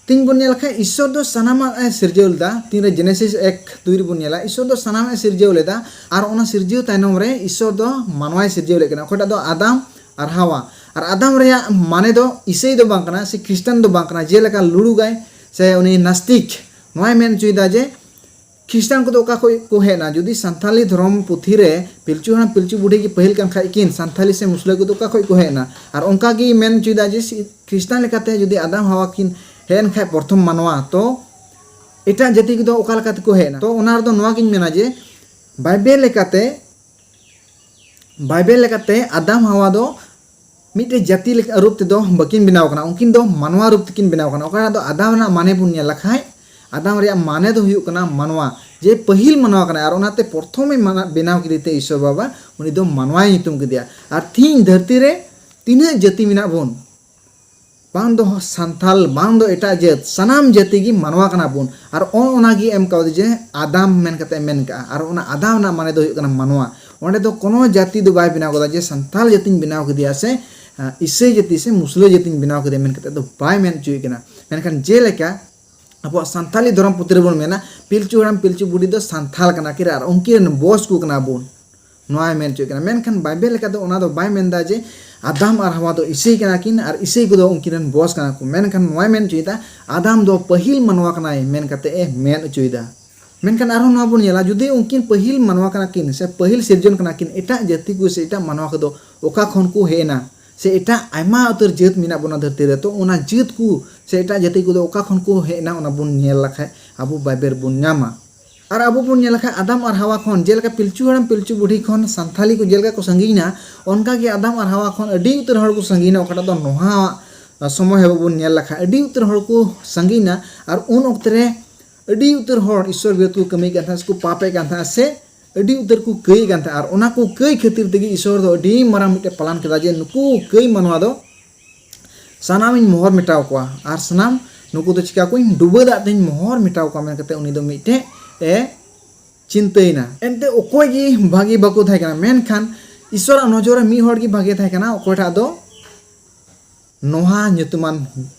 ᱛᱤᱧ ᱵᱚᱱ ᱧᱮᱞ ᱞᱮᱠᱷᱟᱱ ᱤᱥᱥᱚᱨ ᱫᱚ ᱥᱟᱱᱟᱢᱟᱜ ᱮ ᱥᱤᱨᱡᱟᱹᱣ ᱞᱮᱫᱟ᱾ ᱛᱤᱱᱨᱮ ᱡᱮᱱᱮᱥᱤᱥ ᱮᱠ ᱫᱩᱭ ᱨᱮᱵᱚᱱ ᱧᱮᱞᱟ, ᱤᱥᱥᱚᱨ ᱫᱚ ᱥᱟᱱᱟᱢᱟᱜ ᱮ ᱥᱤᱨᱡᱟᱹᱣ ᱞᱮᱫᱟ᱾ ᱟᱨ ᱚᱱᱟ ᱥᱤᱨᱡᱟᱹᱣ ᱛᱟᱭᱱᱚᱢ ᱨᱮ ᱤᱥᱥᱚᱨ ᱫᱚ ᱢᱟᱱᱣᱟᱭ ᱥᱤᱨᱡᱟᱹᱣ ᱞᱮᱫ ᱠᱤᱱᱟ, ᱚᱠᱚᱭᱴᱟᱜ ᱫᱚ ᱟᱫᱟᱢ ᱟᱨ ᱦᱟᱣᱟ᱾ ᱟᱨ ᱟᱫᱟᱢ ᱨᱮᱭᱟᱜ ᱢᱟᱱᱮ ᱫᱚ ᱤᱥᱟᱹᱭ ᱫᱚ ᱵᱟᱝ ᱠᱟᱱᱟ ᱥᱮ ᱠᱷᱨᱤᱥᱴᱟᱱ ᱫᱚ ᱵᱟᱝ ᱠᱟᱱᱟ, ᱡᱮᱞᱮᱠᱟ ᱞᱩᱲᱩᱜᱟᱭ ᱥᱮ ᱩᱱᱤ ᱱᱟᱥᱛᱤᱠ ᱱᱚᱣᱟᱭ ᱢᱮᱱ ᱦᱚᱪᱚᱭᱮᱫᱟ ᱡᱮ ᱠᱷᱨᱤᱥᱴᱟᱱ ᱠᱚᱫᱚ ᱚᱠᱟ ᱠᱷᱚᱱ ᱠᱚ ᱦᱮᱡ ᱮᱱᱟ? ᱡᱩᱫᱤ ᱥᱟᱱᱛᱟᱞᱤ ᱫᱷᱚᱨᱚᱢ ᱯᱩᱛᱷᱤ ᱨᱮ ᱯᱤᱞᱪᱩ ᱦᱟᱲᱟᱢ ᱯᱤᱞᱪᱩ ᱵᱩᱰᱷᱤ ᱜᱮ ᱯᱟᱹᱦᱤᱞ ᱠᱟᱱ ᱠᱷᱟᱡ ᱠᱤᱱ, ᱥᱟᱱᱛᱟᱞᱤ ᱥᱮ ᱢᱩᱥᱞᱟᱹ ᱠᱚᱫᱚ ᱚᱠᱟ ᱠᱷᱚᱱ ᱠᱚ ᱦᱮᱡ ᱮᱱᱟ? ᱟᱨ ᱚᱱᱠᱟ ᱜᱮᱭ ᱢᱮᱱ ᱦᱚᱪᱚᱭᱮᱫᱟ ᱡᱮ ᱥᱤ-, ᱠᱷᱨᱤᱥᱴᱟᱱ ᱞᱮᱠᱟᱛᱮ ᱡᱩᱫᱤ ᱟᱫᱟᱢ ᱦᱟᱣᱟ ᱠᱤᱱ ᱦᱮᱡ ᱮᱱ ᱠᱷᱟᱡ ᱯᱨᱚᱛᱷᱚᱢ ᱢᱟᱱᱣᱟ, ᱛᱚ ᱮᱴᱟᱜ ᱡᱟᱹᱛᱤ ᱠᱚᱫᱚ ᱚᱠᱟ ᱞᱮᱠᱟ ᱛᱮᱠᱚ ᱦᱮᱡ ᱮᱱᱟ? ᱛᱚ ᱚᱱᱟ ᱨᱮᱫᱚ ᱱᱚᱣᱟ ᱜᱤᱧ ᱢᱮᱱᱟ ᱡᱮ ᱵᱟᱭᱵᱮᱞ ᱞᱮᱠᱟᱛᱮ, ᱵᱟᱭᱵᱮᱞ ᱞᱮᱠᱟᱛᱮ ᱟᱫᱟᱢ ᱦᱟᱣᱟ ᱫᱚ ᱢᱤᱫᱴᱮᱡ ᱡᱟᱹᱛᱤ ᱞᱮᱠᱟ ᱨᱩᱯ ᱛᱮᱫᱚ ᱵᱟᱹᱠᱤᱱ ᱵᱮᱱᱟᱣ ᱠᱟᱱᱟ, ᱩᱱᱠᱤᱱ ᱫᱚ ᱢᱟᱱᱣᱟ ᱨᱩᱯ ᱛᱮᱠᱤᱱ ᱵᱮᱱᱟᱣ ᱠᱟᱱᱟ᱾ ᱚᱠᱟᱴᱟᱜ ᱫᱚ ᱟᱫᱟᱢ ᱨᱮᱱᱟᱜ ᱢᱟᱱᱮ ᱵᱚᱱ ᱧᱮᱞ ᱞᱮᱠᱷᱟᱡ, ᱟᱫᱟᱢ ᱨᱮᱭᱟᱜ ᱢᱟᱱᱮ ᱫᱚ ᱦᱩᱭᱩᱜ ᱠᱟᱱᱟ ᱢᱟᱱᱣᱟ, ᱡᱮ ᱯᱟᱹᱦᱤᱞ ᱢᱟᱱᱣᱟ ᱠᱟᱱᱟᱭ, ᱟᱨ ᱚᱱᱟᱛᱮ ᱯᱨᱚᱛᱷᱚᱢᱮ ᱢᱟᱱᱟ-, ᱵᱮᱱᱟᱣ ᱠᱮᱫᱮ ᱛᱮ ᱤᱥᱥᱚᱨ ᱵᱟᱵᱟ ᱩᱱᱤ ᱫᱚ ᱢᱟᱱᱣᱟᱭ ᱧᱩᱛᱩᱢ ᱠᱮᱫᱮᱭᱟ᱾ ᱟᱨ ᱛᱤᱦᱤᱧ ᱫᱷᱟᱹᱨᱛᱤ ᱨᱮ ᱛᱤᱱᱟᱹᱜ ᱡᱟᱹᱛᱤ ᱢᱮᱱᱟᱜ ᱵᱚᱱ, ᱵᱟᱝ ᱫᱚ ᱥᱟᱱᱛᱟᱞ, ᱵᱟᱝ ᱫᱚ ᱮᱴᱟᱜ ᱡᱟᱹᱛ, ᱥᱟᱱᱟᱢ ᱡᱟᱹᱛᱤ ᱜᱮ ᱢᱟᱱᱣᱟ ᱠᱟᱱᱟ ᱵᱚᱱ᱾ ᱟᱨ ᱚ-, ᱚᱱᱟ ᱜᱮ ᱮᱢ ᱠᱟᱣᱫᱮ ᱡᱮ ᱟᱫᱟᱢ ᱢᱮᱱ ᱠᱟᱛᱮ ᱢᱮᱱ ᱠᱟᱜᱼᱟ᱾ ᱟᱨ ᱚᱱᱟ ᱟᱫᱟᱢ ᱨᱮᱱᱟᱜ ᱢᱟᱱᱮ ᱫᱚ ᱦᱩᱭᱩᱜ ᱠᱟᱱᱟ ᱢᱟᱱᱣᱟ᱾ ᱚᱸᱰᱮ ᱫᱚ ᱠᱳᱱᱳ ᱡᱟᱹᱛᱤ ᱫᱚ ᱵᱟᱭ ᱵᱮᱱᱟᱣ ᱠᱟᱫᱟ ᱡᱮ ᱥᱟᱱᱛᱟᱞ ᱡᱟᱹᱛᱤᱧ ᱵᱮᱱᱟᱣ ᱠᱮᱫᱮᱭᱟ ᱥᱮ, ᱟᱸ, ᱤᱥᱟᱹᱭ ᱡᱟᱹᱛᱤ ᱥᱮ ᱢᱩᱥᱞᱟᱹ ᱡᱟᱹᱛᱤᱧ ᱵᱮᱱᱟᱣ ᱠᱮᱫᱮᱭᱟ ᱢᱮᱱ ᱠᱟᱛᱮ ᱫᱚ ᱵᱟᱭ ᱢᱮᱱ ᱦᱚᱪᱚᱭᱮᱫ ᱠᱟᱱᱟ᱾ ᱢᱮᱱᱠᱷᱟᱱ ᱡᱮᱞᱮᱠᱟ ᱟᱵᱚᱣᱟᱜ ᱥᱟᱱᱛᱟᱞᱤ ᱫᱷᱚᱨᱚᱢ ᱯᱩᱛᱷᱤ ᱨᱮᱵᱚᱱ ᱢᱮᱱᱟ, ᱯᱤᱞᱪᱩ ᱦᱟᱲᱟᱢ ᱯᱤᱞᱪᱩ ᱵᱩᱰᱷᱤ ᱫᱚ ᱥᱟᱱᱛᱟᱞ ᱠᱟᱱᱟ ᱠᱤᱱ ᱟᱨ ᱩᱱᱠᱤᱱ ᱨᱮᱱ ᱵᱚᱸᱥ ᱠᱚ ᱠᱟᱱᱟ ᱵᱚᱱ, ᱱᱚᱣᱟᱭ ᱢᱮᱱ ᱦᱚᱪᱚᱭᱮᱫ ᱠᱟᱱᱟ᱾ ᱢᱮᱱᱠᱷᱟᱱ ᱵᱟᱭᱵᱮᱞ ᱞᱮᱠᱟ ᱫᱚ ᱚᱱᱟ ᱫᱚ ᱵᱟᱭ ᱢᱮᱱᱫᱟ ᱡᱮ ᱟᱫᱟᱢ ᱟᱨ ᱦᱟᱣᱟ ᱫᱚ ᱤᱥᱟᱹᱭ ᱠᱟᱱᱟ ᱠᱤᱱ ᱟᱨ ᱤᱥᱟᱹᱭ ᱠᱚᱫᱚ ᱩᱱᱠᱤᱱ ᱨᱮᱱ ᱵᱚᱥ ᱠᱟᱱᱟ ᱠᱚ, ᱢᱮᱱᱠᱷᱟᱱ ᱱᱚᱣᱟᱭ ᱢᱮᱱ ᱦᱚᱪᱚᱭᱮᱫᱟ ᱟᱫᱟᱢ ᱫᱚ ᱯᱟᱹᱦᱤᱞ ᱢᱟᱱᱣᱟ ᱠᱟᱱᱟᱭ ᱢᱮᱱ ᱠᱟᱛᱮ ᱮ ᱢᱮᱱ ᱦᱚᱪᱚᱭᱮᱫᱟ᱾ ᱢᱮᱱᱠᱷᱟᱱ ᱟᱨᱦᱚᱸ ᱱᱚᱣᱟ ᱵᱚᱱ ᱧᱮᱞᱟ, ᱡᱩᱫᱤ ᱩᱱᱠᱤᱱ ᱯᱟᱹᱦᱤᱞ ᱢᱟᱱᱣᱟ ᱠᱟᱱᱟ ᱠᱤᱱ ᱥᱮ ᱯᱟᱹᱦᱤᱞ ᱥᱤᱨᱡᱚᱱ ᱠᱟᱱᱟ ᱠᱤᱱ, ᱮᱴᱟᱜ ᱡᱟᱹᱛᱤ ᱠᱚ ᱥᱮ ᱮᱴᱟᱜ ᱢᱟᱱᱣᱟ ᱠᱚᱫᱚ ᱚᱠᱟ ᱠᱷᱚᱱ ᱠᱚ ᱦᱮᱡ ᱮᱱᱟ ᱥᱮ ᱮᱴᱟᱜ ᱟᱭᱢᱟ ᱩᱛᱟᱹᱨ ᱡᱟᱹᱛ ᱢᱮᱱᱟᱜ ᱵᱚᱱᱟ ᱫᱷᱟᱹᱨᱛᱤ ᱨᱮ, ᱛᱚ ᱚᱱᱟ ᱡᱟᱹᱛ ᱠᱚ ᱥᱮ ᱮᱴᱟᱜ ᱡᱟᱹᱛᱤ ᱠᱚᱫᱚ ᱚᱠᱟ ᱠᱷᱚᱱ ᱠᱚ ᱦᱮᱡ ᱮᱱᱟ, ᱚᱱᱟ ᱵᱚᱱ ᱧᱮᱞ ᱞᱮᱠᱷᱟᱡ ᱟᱵᱚ ᱵᱟᱭᱵᱮᱞ ᱵᱚᱱ ᱧᱟᱢᱟ᱾ ᱟᱨ ᱟᱵᱚ ᱵᱚᱱ ᱧᱮᱞ ᱞᱮᱠᱷᱟᱡ ᱟᱫᱟᱢ ᱟᱨ ᱦᱟᱣᱟ ᱠᱷᱚᱱ, ᱡᱮᱞᱮᱠᱟ ᱯᱤᱞᱪᱩ ᱦᱟᱲᱟᱢ ᱯᱤᱞᱪᱩ ᱵᱩᱰᱷᱤ ᱠᱷᱚᱱ ᱥᱟᱱᱛᱷᱟᱞᱤ ᱠᱚ ᱡᱮᱞᱮᱠᱟ ᱠᱚ ᱥᱟᱺᱜᱤᱧ ᱮᱱᱟ, ᱚᱱᱠᱟ ᱜᱮ ᱟᱫᱟᱢ ᱟᱨ ᱦᱟᱣᱟ ᱠᱷᱚᱱ ᱟᱹᱰᱤ ᱩᱛᱟᱹᱨ ᱦᱚᱲ ᱠᱚ ᱥᱟᱺᱜᱤᱧ ᱮᱱᱟ, ᱚᱠᱟᱴᱟᱜ ᱫᱚ ᱱᱚᱣᱟ ᱥᱚᱢᱚᱭ ᱦᱚᱸ ᱵᱚᱱ ᱧᱮᱞ ᱞᱮᱠᱷᱟᱡ ᱟᱹᱰᱤ ᱩᱛᱟᱹᱨ ᱦᱚᱲ ᱠᱚ ᱥᱟᱺᱜᱤᱧ ᱮᱱᱟ᱾ ᱟᱨ ᱩᱱ ᱚᱠᱛᱮ ᱨᱮ ᱟᱹᱰᱤ ᱩᱛᱟᱹᱨ ᱦᱚᱲ ᱤᱥᱥᱚᱨ ᱵᱤᱨᱳᱫᱷ ᱠᱚ ᱠᱟᱹᱢᱤᱭᱮᱫ ᱠᱟᱱ ᱛᱟᱦᱮᱸᱫ ᱥᱮ ᱠᱚ ᱯᱟᱯᱮᱫ ᱠᱟᱱ ᱛᱟᱦᱮᱸᱫ ᱥᱮ ᱟᱹᱰᱤ ᱩᱛᱟᱹᱨ ᱠᱚ ᱠᱟᱹᱭᱮᱫ ᱠᱟᱱ ᱛᱟᱦᱮᱸᱫ᱾ ᱟᱨ ᱚᱱᱟ ᱠᱚ ᱠᱟᱹᱭ ᱠᱷᱟᱹᱛᱤᱨ ᱛᱮᱜᱮ ᱤᱥᱥᱚᱨ ᱫᱚ ᱟᱹᱰᱤ ᱢᱟᱨᱟᱝ ᱢᱤᱫᱴᱮᱱ ᱯᱞᱟᱱ ᱠᱮᱫᱟ ᱡᱮ ᱱᱩᱠᱩ ᱠᱟᱹᱭ ᱢᱟᱱᱣᱟ ᱫᱚ ᱥᱟᱱᱟᱢᱤᱧ ᱢᱚᱦᱚᱨ ᱢᱮᱴᱟᱣ ᱠᱚᱣᱟ᱾ ᱟᱨ ᱥᱟᱱᱟᱢ ᱱᱩᱠᱩ ᱫᱚ ᱪᱤᱠᱟ ᱠᱚᱣᱟᱧ, ᱰᱩᱵᱟᱹ ᱫᱟᱜ ᱛᱮᱧ ᱢᱚᱦᱚᱨ ᱢᱮᱴᱟᱣ ᱠᱚᱣᱟ ᱢᱮᱱ ᱠᱟᱛᱮ ᱩᱱᱤ ᱫᱚ ᱢᱤᱫᱴᱮᱡ ᱮ ᱪᱤᱱᱛᱟᱹᱭᱮᱱᱟ᱾ ᱮᱱᱛᱮ ᱚᱠᱚᱭ ᱜᱮ ᱵᱷᱟᱜᱮ ᱵᱟᱠᱚ ᱛᱟᱦᱮᱸ ᱠᱟᱱᱟ, ᱢᱮᱱᱠᱷᱟᱱ ᱤᱥᱥᱚᱨᱟᱜ ᱱᱚᱡᱚᱨ ᱨᱮ ᱢᱤᱫ ᱦᱚᱲ ᱜᱮ ᱵᱷᱟᱜᱮ ᱛᱟᱦᱮᱸ ᱠᱟᱱᱟ, ᱚᱠᱚᱭᱴᱟᱜ ᱫᱚ ᱱᱚᱦᱟ ᱧᱩᱛᱩᱢᱟᱱ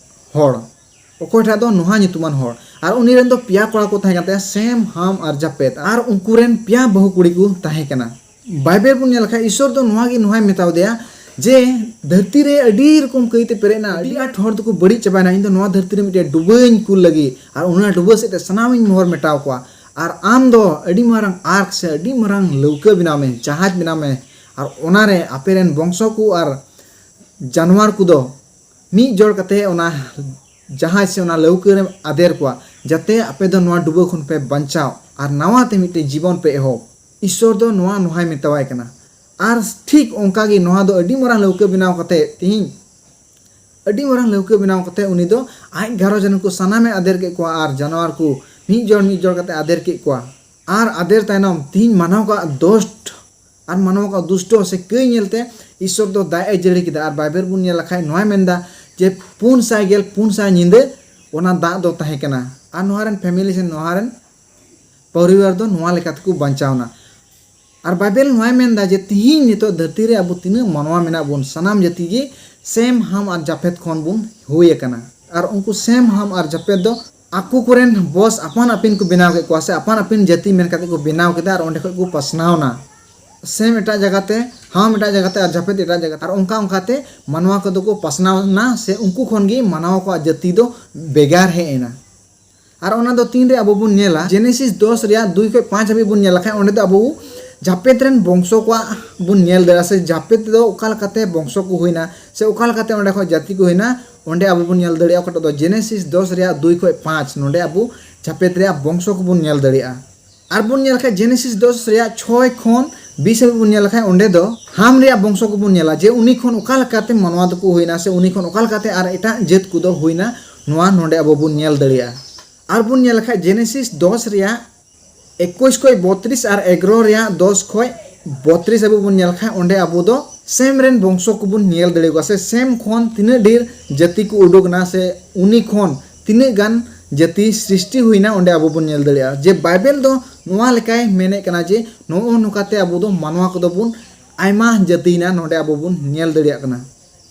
ᱦᱚᱲ, ᱚᱠᱚᱭᱴᱟᱜ ᱫᱚ ᱱᱚᱦᱟ ᱧᱩᱛᱩᱢᱟᱱ ᱦᱚᱲ᱾ ᱟᱨ ᱩᱱᱤ ᱨᱮᱱ ᱫᱚ ᱯᱮᱭᱟ ᱠᱚᱲᱟ ᱠᱚ ᱛᱟᱦᱮᱸ ᱠᱟᱱ ᱛᱟᱭᱟ, ᱥᱮᱢ, ᱦᱟᱢ ᱟᱨ ᱡᱟᱯᱮᱛ᱾ ᱟᱨ ᱩᱱᱠᱩ ᱨᱮᱱ ᱯᱮᱭᱟ ᱵᱟᱹᱦᱩ ᱠᱩᱲᱤ ᱠᱚ ᱛᱟᱦᱮᱸ ᱠᱟᱱᱟ᱾ ᱵᱟᱭᱵᱮᱞ ᱵᱚᱱ ᱧᱮᱞ ᱞᱮᱠᱷᱟᱡ ᱤᱥᱥᱚᱨ ᱫᱚ ᱱᱚᱣᱟ ᱜᱮ ᱱᱚᱣᱟᱭ ᱢᱮᱛᱟᱣ ᱫᱮᱭᱟ ᱡᱮ ᱫᱷᱟᱹᱨᱛᱤ ᱨᱮ ᱟᱹᱰᱤ ᱨᱚᱠᱚᱢ ᱠᱟᱹᱭᱛᱮ ᱯᱮᱨᱮᱡ ᱮᱱᱟ, ᱟᱹᱰᱤ ᱟᱸᱴ ᱦᱚᱲ ᱫᱚᱠᱚ ᱵᱟᱹᱲᱤᱡ ᱪᱟᱵᱟᱭᱮᱱᱟ, ᱤᱧ ᱫᱚ ᱱᱚᱣᱟ ᱫᱷᱟᱹᱨᱛᱤ ᱨᱮ ᱢᱤᱫᱴᱮᱡ ᱰᱩᱵᱟᱹᱧ ᱠᱩᱞ ᱞᱟᱹᱜᱤᱫ, ᱟᱨ ᱚᱱᱟ ᱰᱩᱵᱟᱹ ᱥᱮᱫ ᱛᱮ ᱥᱟᱱᱟᱢᱤᱧ ᱢᱚᱦᱚᱨ ᱢᱮᱴᱟᱣ ᱠᱚᱣᱟ᱾ ᱟᱨ ᱟᱢ ᱫᱚ ᱟᱹᱰᱤ ᱢᱟᱨᱟᱝ ᱟᱨᱠ ᱥᱮ ᱟᱹᱰᱤ ᱢᱟᱨᱟᱝ ᱞᱟᱹᱣᱠᱟᱹ ᱵᱮᱱᱟᱣ ᱢᱮ, ᱡᱟᱦᱟᱡᱽ ᱵᱮᱱᱟᱣ ᱢᱮ, ᱟᱨ ᱚᱱᱟᱨᱮ ᱟᱯᱮ ᱨᱮᱱ ᱵᱚᱝᱥᱚ ᱠᱚ ᱟᱨ ᱡᱟᱱᱣᱟᱨ ᱠᱚᱫᱚ ᱢᱤᱫ ᱡᱚᱲ ᱠᱟᱛᱮ ᱚᱱᱟ ᱡᱟᱦᱟᱡᱽ ᱥᱮ ᱚᱱᱟ ᱞᱟᱹᱣᱠᱟᱹ ᱨᱮᱢ ᱟᱫᱮᱨ ᱠᱚᱣᱟ, ᱡᱟᱛᱮ ᱟᱯᱮ ᱫᱚ ᱱᱚᱣᱟ ᱰᱩᱵᱟᱹ ᱠᱷᱚᱱ ᱯᱮ ᱵᱟᱧᱪᱟᱣ ᱟᱨ ᱱᱟᱣᱟ ᱛᱮ ᱢᱤᱫᱴᱮᱡ ᱡᱤᱵᱚᱱ ᱯᱮ ᱮᱦᱚᱵ᱾ ᱤᱥᱥᱚᱨ ᱫᱚ ᱱᱚᱣᱟ ᱱᱚᱦᱟᱭ ᱢᱮᱛᱟᱣᱟᱭ ᱠᱟᱱᱟ᱾ ᱟᱨ ᱴᱷᱤᱠ ᱚᱱᱠᱟ ᱜᱮ ᱱᱚᱣᱟ ᱫᱚ ᱟᱹᱰᱤ ᱢᱟᱨᱟᱝ ᱞᱟᱹᱣᱠᱟᱹ ᱵᱮᱱᱟᱣ ᱠᱟᱛᱮ ᱛᱤᱦᱤᱧ ᱟᱹᱰᱤ ᱢᱟᱨᱟᱝ ᱞᱟᱹᱣᱠᱟᱹ ᱵᱮᱱᱟᱣ ᱠᱟᱛᱮ ᱩᱱᱤ ᱫᱚ ᱟᱡ ᱜᱷᱟᱨᱚᱸᱡᱽ ᱨᱮᱱ ᱠᱚ ᱥᱟᱱᱟᱢᱮ ᱟᱫᱮᱨ ᱠᱮᱫ ᱠᱚᱣᱟ ᱟᱨ ᱡᱟᱱᱣᱟᱨ ᱠᱚ ᱢᱤᱫ ᱡᱚᱲ ᱢᱤᱫ ᱡᱚᱲ ᱠᱟᱛᱮ ᱟᱫᱮᱨ ᱠᱮᱫ ᱠᱚᱣᱟ᱾ ᱟᱨ ᱟᱫᱮᱨ ᱛᱟᱭᱱᱚᱢ ᱛᱤᱦᱤᱧ ᱢᱟᱱᱟᱣ ᱠᱟᱜ ᱫᱳᱥᱴ ᱟᱨ ᱢᱟᱱᱟᱣ ᱠᱟᱜ ᱫᱩᱥᱴᱚ ᱥᱮ ᱠᱟᱹᱭ ᱧᱮᱞᱛᱮ ᱤᱥᱥᱚᱨ ᱫᱚ ᱫᱟᱜ ᱮ ᱡᱟᱹᱲᱤ ᱠᱮᱫᱟ᱾ ᱟᱨ ᱵᱟᱭᱵᱮᱞ ᱵᱚᱱ ᱧᱮᱞ ᱞᱮᱠᱷᱟᱡ ᱱᱚᱣᱟᱭ ᱢᱮᱱᱫᱟ ᱡᱮ ᱯᱩᱱ ᱥᱟᱭ ᱜᱮᱞ ᱯᱩᱱ ᱥᱟᱭ ᱧᱤᱫᱟᱹ ᱚᱱᱟ ᱫᱟᱜ ᱫᱚ ᱛᱟᱦᱮᱸ ᱠᱟᱱᱟ᱾ ᱟᱨ ᱱᱚᱣᱟ ᱨᱮᱱ ᱯᱷᱮᱢᱮᱞᱤ ᱥᱮ ᱱᱚᱣᱟ ᱨᱮᱱ ᱯᱚᱨᱤᱵᱟᱨ ᱫᱚ ᱱᱚᱣᱟ ᱞᱮᱠᱟ ᱛᱮᱠᱚ ᱵᱟᱧᱪᱟᱣᱱᱟ᱾ ᱟᱨ ᱵᱟᱭᱵᱮᱞ ᱱᱚᱣᱟᱭ ᱢᱮᱱᱫᱟ ᱡᱮ ᱛᱤᱦᱤᱧ ᱱᱤᱛᱚᱜ ᱫᱷᱟᱹᱨᱛᱤ ᱨᱮ ᱟᱵᱚ ᱛᱤᱱᱟᱹᱜ ᱢᱟᱱᱣᱟ ᱢᱮᱱᱟᱜ ᱵᱚᱱ, ᱥᱟᱱᱟᱢ ᱡᱟᱹᱛᱤ ᱜᱮ ᱥᱮᱢ, ᱦᱟᱢ ᱟᱨ ᱡᱟᱯᱷᱮᱛ ᱠᱷᱚᱱ ᱵᱚᱱ ᱦᱩᱭ ᱟᱠᱟᱱᱟ᱾ ᱟᱨ ᱩᱱᱠᱩ ᱥᱮᱢ, ᱦᱟᱢ ᱟᱨ ᱡᱟᱯᱷᱮᱛ ᱫᱚ ᱟᱠᱚ ᱠᱚᱨᱮᱱ ᱵᱚᱥ ᱟᱯᱟᱱ ᱟᱹᱯᱤᱱ ᱠᱚ ᱵᱮᱱᱟᱣ ᱠᱮᱫ ᱠᱚᱣᱟ ᱥᱮ ᱟᱯᱟᱱ ᱟᱹᱯᱤᱱ ᱡᱟᱹᱛᱤ ᱢᱮᱱ ᱠᱟᱛᱮ ᱠᱚ ᱵᱮᱱᱟᱣ ᱠᱮᱫᱟ ᱟᱨ ᱚᱸᱰᱮ ᱠᱷᱚᱡ ᱠᱚ ᱯᱟᱥᱱᱟᱣ ᱮᱱᱟ᱾ ᱥᱮᱢ ᱮᱴᱟᱜ ᱡᱟᱭᱜᱟ ᱛᱮ ᱦᱟᱢ ᱮᱴᱟᱜ ᱡᱟᱭᱜᱟᱛᱮ ᱟᱨ ᱡᱟᱯᱮᱫ ᱮᱴᱟᱜ ᱡᱟᱭᱜᱟᱛᱮ, ᱟᱨ ᱚᱱᱠᱟ ᱚᱱᱠᱟᱛᱮ ᱢᱟᱱᱣᱟ ᱠᱚᱫᱚ ᱠᱚ ᱯᱟᱥᱱᱟᱣ ᱮᱱᱟ, ᱥᱮ ᱩᱱᱠᱩ ᱠᱷᱚᱱ ᱜᱮ ᱢᱟᱱᱣᱟ ᱠᱚᱣᱟᱜ ᱡᱟᱹᱛᱤ ᱫᱚ ᱵᱷᱮᱜᱟᱨ ᱦᱮᱡ ᱮᱱᱟ᱾ ᱟᱨ ᱚᱱᱟ ᱫᱚ ᱛᱤᱱᱨᱮ ᱟᱵᱚ ᱵᱚᱱ ᱧᱮᱞᱟ, ᱡᱮᱱᱮᱥᱤᱥ ᱫᱚᱥ ᱨᱮᱭᱟᱜ ᱫᱩᱭ ᱠᱷᱚᱱ ᱯᱟᱸᱪ ᱦᱟᱹᱵᱤᱡ ᱵᱚᱱ ᱧᱮᱞ ᱞᱮᱠᱷᱟᱱ, ᱚᱸᱰᱮ ᱫᱚ ᱟᱵᱚ ᱡᱟᱯᱮᱫ ᱨᱮᱱ ᱵᱚᱝᱥᱚ ᱠᱚᱣᱟᱜ ᱵᱚᱱ ᱧᱮᱞ ᱫᱟᱲᱮᱭᱟᱜᱼᱟ, ᱥᱮ ᱡᱟᱯᱮᱫ ᱫᱚ ᱚᱠᱟ ᱞᱮᱠᱟᱛᱮ ᱵᱚᱝᱥᱚ ᱠᱚ ᱦᱩᱭᱱᱟ, ᱥᱮ ᱚᱠᱟ ᱞᱮᱠᱟᱛᱮ ᱚᱸᱰᱮ ᱠᱷᱚᱱ ᱡᱟᱹᱛᱤ ᱠᱚ ᱦᱩᱭᱱᱟ, ᱚᱸᱰᱮ ᱟᱵᱚ ᱵᱚᱱ ᱧᱮᱞ ᱫᱟᱲᱮᱭᱟᱜᱼᱟ᱾ ᱚᱠᱟᱴᱟᱜ ᱫᱚ ᱡᱮᱱᱮᱥᱤᱥ ᱫᱚᱥ ᱨᱮᱭᱟᱜ ᱫᱩᱭ ᱠᱷᱚᱱ ᱯᱟᱸᱪ, ᱱᱚᱸᱰᱮ ᱟᱵᱚ ᱡᱟᱯᱮᱫ ᱨᱮᱭᱟᱜ ᱵᱚᱝᱥᱚ ᱠᱚᱵᱚᱱ ᱧᱮᱞ ᱫᱟᱲᱮᱭᱟᱜᱼᱟ᱾ ᱟᱨ ᱵᱚᱱ ᱧᱮᱞ ᱠᱷᱟᱱ ᱡᱮᱱᱮᱥᱤᱥ ᱫᱚᱥ ᱨᱮᱭᱟᱜ ᱪᱷᱚᱭ ᱠᱷᱚᱱ ᱵᱤᱥ ᱦᱟᱹᱵᱤᱡ ᱵᱚᱱ ᱧᱮᱞ ᱞᱮᱠᱷᱟᱱ, ᱚᱸᱰᱮ ᱫᱚ ᱦᱟᱢ ᱨᱮᱭᱟᱜ ᱵᱚᱝᱥᱚ ᱠᱚᱵᱚᱱ ᱧᱮᱞᱟ, ᱡᱮ ᱩᱱᱤ ᱠᱷᱚᱱ ᱚᱠᱟ ᱞᱮᱠᱟᱛᱮ ᱢᱟᱱᱣᱟ ᱫᱚᱠᱚ ᱦᱩᱭᱱᱟ, ᱥᱮ ᱩᱱᱤ ᱠᱷᱚᱱ ᱚᱠᱟ ᱞᱮᱠᱟᱛᱮ ᱟᱨ ᱮᱴᱟᱜ ᱡᱟᱹᱛ ᱠᱚᱫᱚ ᱦᱩᱭᱱᱟ, ᱱᱚᱣᱟ ᱱᱚᱸᱰᱮ ᱟᱵᱚ ᱵᱚᱱ ᱧᱮᱞ ᱫᱟᱲᱮᱭᱟᱜᱼᱟ᱾ ᱟᱨ ᱵᱚᱱ ᱧᱮᱞ ᱞᱮᱠᱷᱟᱱ ᱡᱮᱱᱮᱥᱤᱥ ᱫᱚᱥ ᱨᱮᱭᱟᱜ ᱮᱠᱩᱥ ᱠᱷᱚᱱ ᱵᱚᱛᱨᱤᱥ ᱟᱨ ᱮᱜᱟᱨᱚ ᱨᱮᱭᱟᱜ ᱫᱚᱥ ᱠᱷᱚᱱ ᱵᱚᱛᱨᱤᱥ ᱦᱟᱹᱵᱤᱡ ᱵᱚᱱ ᱧᱮᱞ ᱠᱷᱟᱱ, ᱚᱸᱰᱮ ᱟᱵᱚ ᱫᱚ ᱥᱮᱢ ᱨᱮᱱ ᱵᱚᱝᱥᱚ ᱠᱚᱵᱚᱱ ᱧᱮᱞ ᱫᱟᱲᱮ ᱠᱚᱣᱟ, ᱥᱮ ᱥᱮᱢ ᱠᱷᱚᱱ ᱛᱤᱱᱟᱹᱜ ᱰᱷᱮᱨ ᱡᱟᱹᱛᱤ ᱠᱚ ᱩᱰᱩᱠ ᱮᱱᱟ, ᱥᱮ ᱩᱱᱤ ᱠᱷᱚᱱ ᱛᱤᱱᱟᱹᱜ ᱜᱟᱱ ᱡᱟᱹᱛᱤ ᱥᱨᱤᱥᱴᱤ ᱦᱩᱭᱱᱟ, ᱚᱸᱰᱮ ᱟᱵᱚ ᱵᱚᱱ ᱧᱮᱞ ᱫᱟᱲᱮᱭᱟᱜᱼᱟ᱾ ᱡᱮ ᱵᱟᱭᱵᱮᱞ ᱫᱚ ᱱᱚᱣᱟ ᱞᱮᱠᱟᱭ ᱢᱮᱱᱮᱫ ᱠᱟᱱᱟ ᱡᱮ ᱱᱚᱜᱼᱚ ᱱᱚᱝᱠᱟᱛᱮ ᱟᱵᱚ ᱫᱚ ᱢᱟᱱᱣᱟ ᱠᱚᱫᱚ ᱵᱚᱱ ᱟᱭᱢᱟ ᱡᱟᱹᱛᱤᱭᱮᱱᱟ, ᱱᱚᱸᱰᱮ ᱟᱵᱚ ᱵᱚᱱ ᱧᱮᱞ ᱫᱟᱲᱮᱭᱟᱜ ᱠᱟᱱᱟ᱾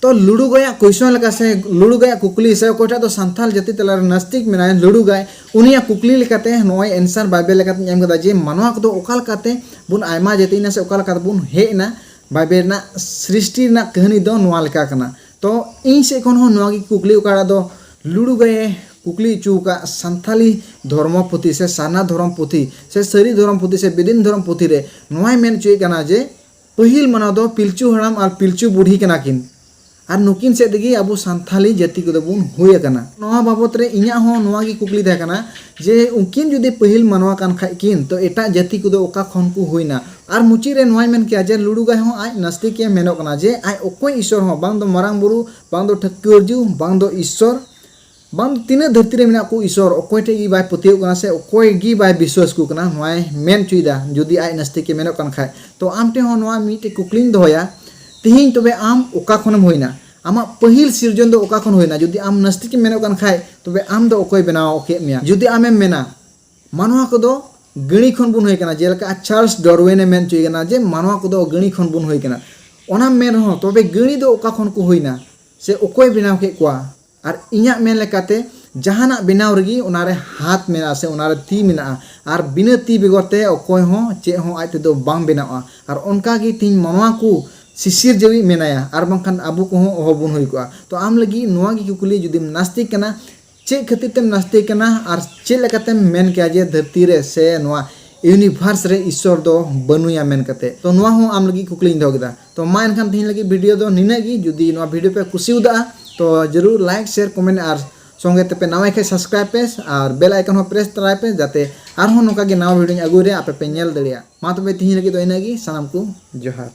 ᱛᱚ ᱞᱩᱰᱩ ᱜᱟᱭᱟᱜ ᱠᱚᱭᱥᱚᱱ ᱞᱮᱠᱟ, ᱥᱮ ᱞᱩᱰᱩ ᱜᱟᱭᱟᱜ ᱠᱩᱠᱞᱤ, ᱥᱮ ᱚᱠᱚᱭᱴᱟᱜ ᱫᱚ ᱥᱟᱱᱛᱟᱲ ᱡᱟᱹᱛᱤ ᱛᱟᱞᱟᱨᱮ ᱱᱟᱥᱛᱤᱠ ᱢᱮᱱᱟᱭ ᱞᱩᱰᱩ ᱜᱟᱭ, ᱩᱱᱤᱭᱟᱜ ᱠᱩᱠᱞᱤ ᱞᱮᱠᱟᱛᱮ ᱱᱚᱜᱼᱚᱭ ᱮᱱᱥᱟᱨ ᱵᱟᱭᱵᱮᱞ ᱞᱮᱠᱟᱛᱮᱧ ᱮᱢ ᱠᱮᱫᱟ, ᱡᱮ ᱢᱟᱱᱣᱟ ᱠᱚᱫᱚ ᱚᱠᱟ ᱞᱮᱠᱟᱛᱮ ᱵᱚᱱ ᱟᱭᱢᱟ ᱡᱟᱹᱛᱤᱭᱮᱱᱟ, ᱥᱮ ᱚᱠᱟ ᱞᱮᱠᱟᱛᱮ ᱵᱚᱱ ᱦᱮᱡ ᱮᱱᱟ, ᱵᱟᱭᱵᱮᱞ ᱨᱮᱱᱟᱜ ᱥᱨᱤᱥᱴᱤ ᱨᱮᱱᱟᱜ ᱠᱟᱹᱦᱱᱤ ᱫᱚ ᱱᱚᱣᱟ ᱞᱮᱠᱟ ᱠᱟᱱᱟ᱾ ᱛᱚ ᱤᱧ ᱥᱮᱫ ᱠᱷᱚᱱ ᱦᱚᱸ ᱱᱚᱣᱟ ᱜᱮ ᱠᱩᱠᱞᱤ, ᱚᱠᱟᱴᱟᱜ ᱫᱚ ᱞᱩᱰᱩ ᱜᱟᱭᱮ ᱠᱩᱠᱞᱤ ᱦᱚᱪᱚ ᱟᱠᱟᱫ ᱥᱟᱱᱛᱟᱞᱤ ᱫᱷᱚᱨᱢᱚ ᱯᱩᱛᱷᱤ, ᱥᱮ ᱥᱟᱨᱱᱟ ᱫᱷᱚᱨᱚᱢ ᱯᱩᱛᱷᱤ, ᱥᱮ ᱥᱟᱹᱨᱤ ᱫᱷᱚᱨᱚᱢ ᱯᱩᱛᱷᱤ, ᱥᱮ ᱵᱮᱫᱤᱱ ᱫᱷᱚᱨᱚᱢ ᱯᱩᱛᱷᱤ ᱨᱮ ᱱᱚᱣᱟᱭ ᱢᱮᱱ ᱦᱚᱪᱚᱭᱮᱫ ᱠᱟᱱᱟ ᱡᱮ ᱯᱟᱹᱦᱤᱞ ᱢᱟᱱᱣᱟ ᱫᱚ ᱯᱤᱞᱪᱩ ᱦᱟᱲᱟᱢ ᱟᱨ ᱯᱤᱞᱪᱩ ᱵᱩᱰᱷᱤ ᱠᱟᱱᱟ ᱠᱤᱱ, ᱟᱨ ᱱᱩᱠᱤᱱ ᱥᱮᱫ ᱛᱮᱜᱮ ᱟᱵᱚ ᱥᱟᱱᱛᱷᱟᱞᱤ ᱡᱟᱹᱛᱤ ᱠᱚᱫᱚ ᱵᱚᱱ ᱦᱩᱭ ᱟᱠᱟᱱᱟ᱾ ᱱᱚᱣᱟ ᱵᱟᱵᱚᱛ ᱨᱮ ᱤᱧᱟᱹᱜ ᱦᱚᱸ ᱱᱚᱣᱟ ᱜᱮ ᱠᱩᱠᱞᱤ ᱛᱟᱦᱮᱸ ᱠᱟᱱᱟ ᱡᱮ ᱩᱱᱠᱤᱱ ᱡᱩᱫᱤ ᱯᱟᱹᱦᱤᱞ ᱢᱟᱱᱣᱟ ᱠᱟᱱ ᱠᱷᱟᱡ ᱠᱤᱱ, ᱛᱚ ᱮᱴᱟᱜ ᱡᱟᱹᱛᱤ ᱠᱚᱫᱚ ᱚᱠᱟ ᱠᱷᱚᱱ ᱠᱚ ᱦᱩᱭᱱᱟ? ᱟᱨ ᱢᱩᱪᱟᱹᱫ ᱨᱮ ᱱᱚᱣᱟᱭ ᱢᱮᱱ ᱠᱮᱭᱟ ᱡᱮ ᱞᱩᱰᱩ ᱜᱟᱭ ᱦᱚᱸ ᱟᱡ ᱱᱟᱥᱛᱤᱠ ᱮ ᱢᱮᱱᱚᱜ ᱠᱟᱱᱟ, ᱡᱮ ᱟᱡ ᱚᱠᱚᱭ ᱤᱥᱚᱨ ᱦᱚᱸ, ᱵᱟᱝ ᱫᱚ ᱢᱟᱨᱟᱝ ᱵᱩᱨᱩ, ᱵᱟᱝ ᱫᱚ ᱴᱷᱟᱹᱠᱩᱨ ᱡᱤᱣ, ᱵᱟᱝ ᱫᱚ ᱤᱥᱚᱨ, ᱵᱟᱝ ᱫᱚ ᱛᱤᱱᱟᱹᱜ ᱫᱷᱟᱹᱨᱛᱤ ᱨᱮ ᱢᱮᱱᱟᱜ ᱠᱚ ᱤᱥᱚᱨ, ᱚᱠᱚᱭ ᱴᱷᱮᱡ ᱜᱮ ᱵᱟᱭ ᱯᱟᱹᱛᱭᱟᱹᱣ ᱠᱟᱱᱟ, ᱥᱮ ᱚᱠᱚᱭ ᱜᱮ ᱵᱟᱭ ᱵᱤᱥᱣᱟᱥ ᱠᱚ ᱠᱟᱱᱟ, ᱱᱚᱣᱟᱭ ᱢᱮᱱ ᱦᱚᱪᱚᱭᱮᱫᱟ᱾ ᱡᱩᱫᱤ ᱟᱡ ᱱᱟᱥᱛᱤᱠ ᱮ ᱢᱮᱱᱚᱜ ᱠᱟᱱ ᱠᱷᱟᱡ, ᱛᱚ ᱟᱢ ᱴᱷᱮᱱ ᱦᱚᱸ ᱱᱚᱣᱟ ᱢᱤᱫᱴᱮᱡ ᱠᱩᱠᱞᱤᱧ ᱫᱚᱦᱚᱭᱟ, ᱛᱤᱦᱤᱧ ᱛᱚᱵᱮ ᱟᱢ ᱚᱠᱟ ᱠᱷᱚᱱᱮᱢ ᱦᱩᱭᱱᱟ? ᱟᱢᱟᱜ ᱯᱟᱹᱦᱤᱞ ᱥᱤᱨᱡᱚᱱ ᱫᱚ ᱚᱠᱟ ᱠᱷᱚᱱ ᱦᱩᱭᱱᱟ? ᱡᱩᱫᱤ ᱟᱢ ᱱᱟᱥᱛᱤᱠ ᱮᱢ ᱢᱮᱱᱚᱜ ᱠᱟᱱ ᱠᱷᱟᱡ, ᱛᱚᱵᱮ ᱟᱢ ᱫᱚ ᱚᱠᱚᱭ ᱵᱮᱱᱟᱣ ᱠᱮᱫ ᱢᱮᱭᱟ? ᱡᱩᱫᱤ ᱟᱢᱮᱢ ᱢᱮᱱᱟ ᱢᱟᱱᱣᱟ ᱠᱚᱫᱚ ᱜᱟᱹᱲᱤ ᱠᱷᱚᱱ ᱵᱚᱱ ᱦᱩᱭ ᱠᱟᱱᱟ, ᱡᱮᱞᱮᱠᱟ ᱪᱟᱨᱞᱥ ᱰᱟᱨᱣᱤᱱ ᱮ ᱢᱮᱱ ᱦᱚᱪᱚᱭ ᱠᱟᱱᱟ ᱡᱮ ᱢᱟᱱᱣᱟ ᱠᱚᱫᱚ ᱜᱟᱹᱲᱤ ᱠᱷᱚᱱ ᱵᱚᱱ ᱦᱩᱭ ᱠᱟᱱᱟ, ᱚᱱᱟᱢ ᱢᱮᱱ ᱨᱮᱦᱚᱸ, ᱛᱚᱵᱮ ᱜᱟᱹᱲᱤ ᱫᱚ ᱚᱠᱟ ᱠᱷᱚᱱ ᱠᱚ ᱦᱩᱭᱱᱟ ᱥᱮ ᱚᱠᱚᱭ ᱵᱮᱱᱟᱣ ᱠᱮᱫ ᱠᱚᱣᱟ? ᱟᱨ ᱤᱧᱟᱹᱜ ᱢᱮᱱ ᱞᱮᱠᱟᱛᱮ ᱡᱟᱦᱟᱱᱟᱜ ᱵᱮᱱᱟᱣ ᱨᱮᱜᱮ ᱚᱱᱟᱨᱮ ᱦᱟᱛ ᱢᱮᱱᱟᱜᱼᱟ ᱥᱮ ᱚᱱᱟᱨᱮ ᱛᱤ ᱢᱮᱱᱟᱜᱼᱟ, ᱟᱨ ᱵᱤᱱᱟᱹ ᱛᱤ ᱵᱮᱜᱚᱨ ᱛᱮ ᱚᱠᱚᱭ ᱦᱚᱸ ᱪᱮᱫ ᱦᱚᱸ ᱟᱡ ᱛᱮᱫᱚ ᱵᱟᱝ ᱵᱮᱱᱟᱣᱼᱟ᱾ ᱟᱨ ᱚᱱᱠᱟᱜᱮ ᱛᱤᱦᱤᱧ ᱢᱟᱱᱣᱟ ᱠᱚ ᱥᱤᱥᱤᱨ ᱡᱟᱹᱣᱤᱡ ᱢᱮᱱᱟᱭᱟ, ᱟᱨ ᱵᱟᱝᱠᱷᱟᱱ ᱟᱵᱚ ᱠᱚᱦᱚᱸ ᱚᱦᱚ ᱵᱚᱱ ᱦᱩᱭ ᱠᱚᱜᱼᱟ᱾ ᱛᱚ ᱟᱢ ᱞᱟᱹᱜᱤᱫ ᱱᱚᱣᱟ ᱜᱮ ᱠᱩᱠᱞᱤ, ᱡᱩᱫᱤᱢ ᱱᱟᱥᱛᱤᱠ ᱠᱟᱱᱟ, ᱪᱮᱫ ᱠᱷᱟᱹᱛᱤᱨ ᱛᱮᱢ ᱱᱟᱥᱛᱤᱠ ᱠᱟᱱᱟ ᱟᱨ ᱪᱮᱫ ᱞᱮᱠᱟᱛᱮᱢ ᱢᱮᱱ ᱠᱮᱭᱟ ᱡᱮ ᱫᱷᱟᱹᱨᱛᱤ ᱨᱮ ᱥᱮ ᱱᱚᱣᱟ ᱤᱭᱩᱱᱤᱵᱷᱟᱨᱥ ᱨᱮ ᱤᱥᱥᱚᱨ ᱫᱚ ᱵᱟᱹᱱᱩᱭᱟ ᱢᱮᱱ ᱠᱟᱛᱮ? ᱛᱚ ᱱᱚᱣᱟ ᱦᱚᱸ ᱟᱢ ᱞᱟᱹᱜᱤᱫ ᱠᱩᱠᱞᱤᱧ ᱫᱚᱦᱚ ᱠᱮᱫᱟ᱾ ᱛᱚ ᱢᱟ ᱮᱱᱠᱷᱟᱱ ᱛᱤᱦᱤᱧ ᱞᱟᱹᱜᱤᱫ ᱵᱷᱤᱰᱤᱭᱳ ᱫᱚ ᱱᱤᱱᱟᱹᱜ ᱜᱮ᱾ ᱡᱩᱫᱤ ᱱᱚᱣᱟ ᱵᱷᱤᱰᱤᱭᱳ ᱯᱮ ᱠᱩᱥᱤᱣᱟᱫᱟ ᱛᱚ ᱡᱟᱹᱨᱩᱲ ᱞᱟᱭᱤᱠ, ᱥᱮᱭᱟᱨ, ᱠᱚᱢᱮᱱᱴ ᱟᱨ ᱥᱚᱸᱜᱮ ᱛᱮᱯᱮ ᱱᱟᱣᱟᱭ ᱠᱷᱟᱡ ᱥᱟᱵᱥᱠᱨᱟᱭᱤᱵ ᱯᱮ ᱟᱨ ᱵᱮᱞ ᱟᱭᱠᱚᱱ ᱦᱚᱸ ᱯᱨᱮᱥ ᱛᱟᱨᱟᱭ ᱯᱮ, ᱡᱟᱛᱮ ᱟᱨᱦᱚᱸ ᱱᱚᱝᱠᱟ ᱜᱮ ᱱᱟᱣᱟ ᱵᱷᱤᱰᱤᱭᱳᱧ ᱟᱹᱜᱩᱭ ᱨᱮ ᱟᱯᱮ ᱯᱮ ᱧᱮᱞ ᱫᱟᱲᱮᱭᱟᱜ᱾ ᱢᱟ ᱛᱚᱵᱮ ᱛᱤᱦᱤᱧ ᱞᱟᱹᱜᱤᱫ ᱫᱚ ᱤᱱᱟᱹᱜ ᱜᱮ᱾ ᱥᱟᱱᱟᱢ ᱠᱚ ᱡᱚᱦᱟᱨ᱾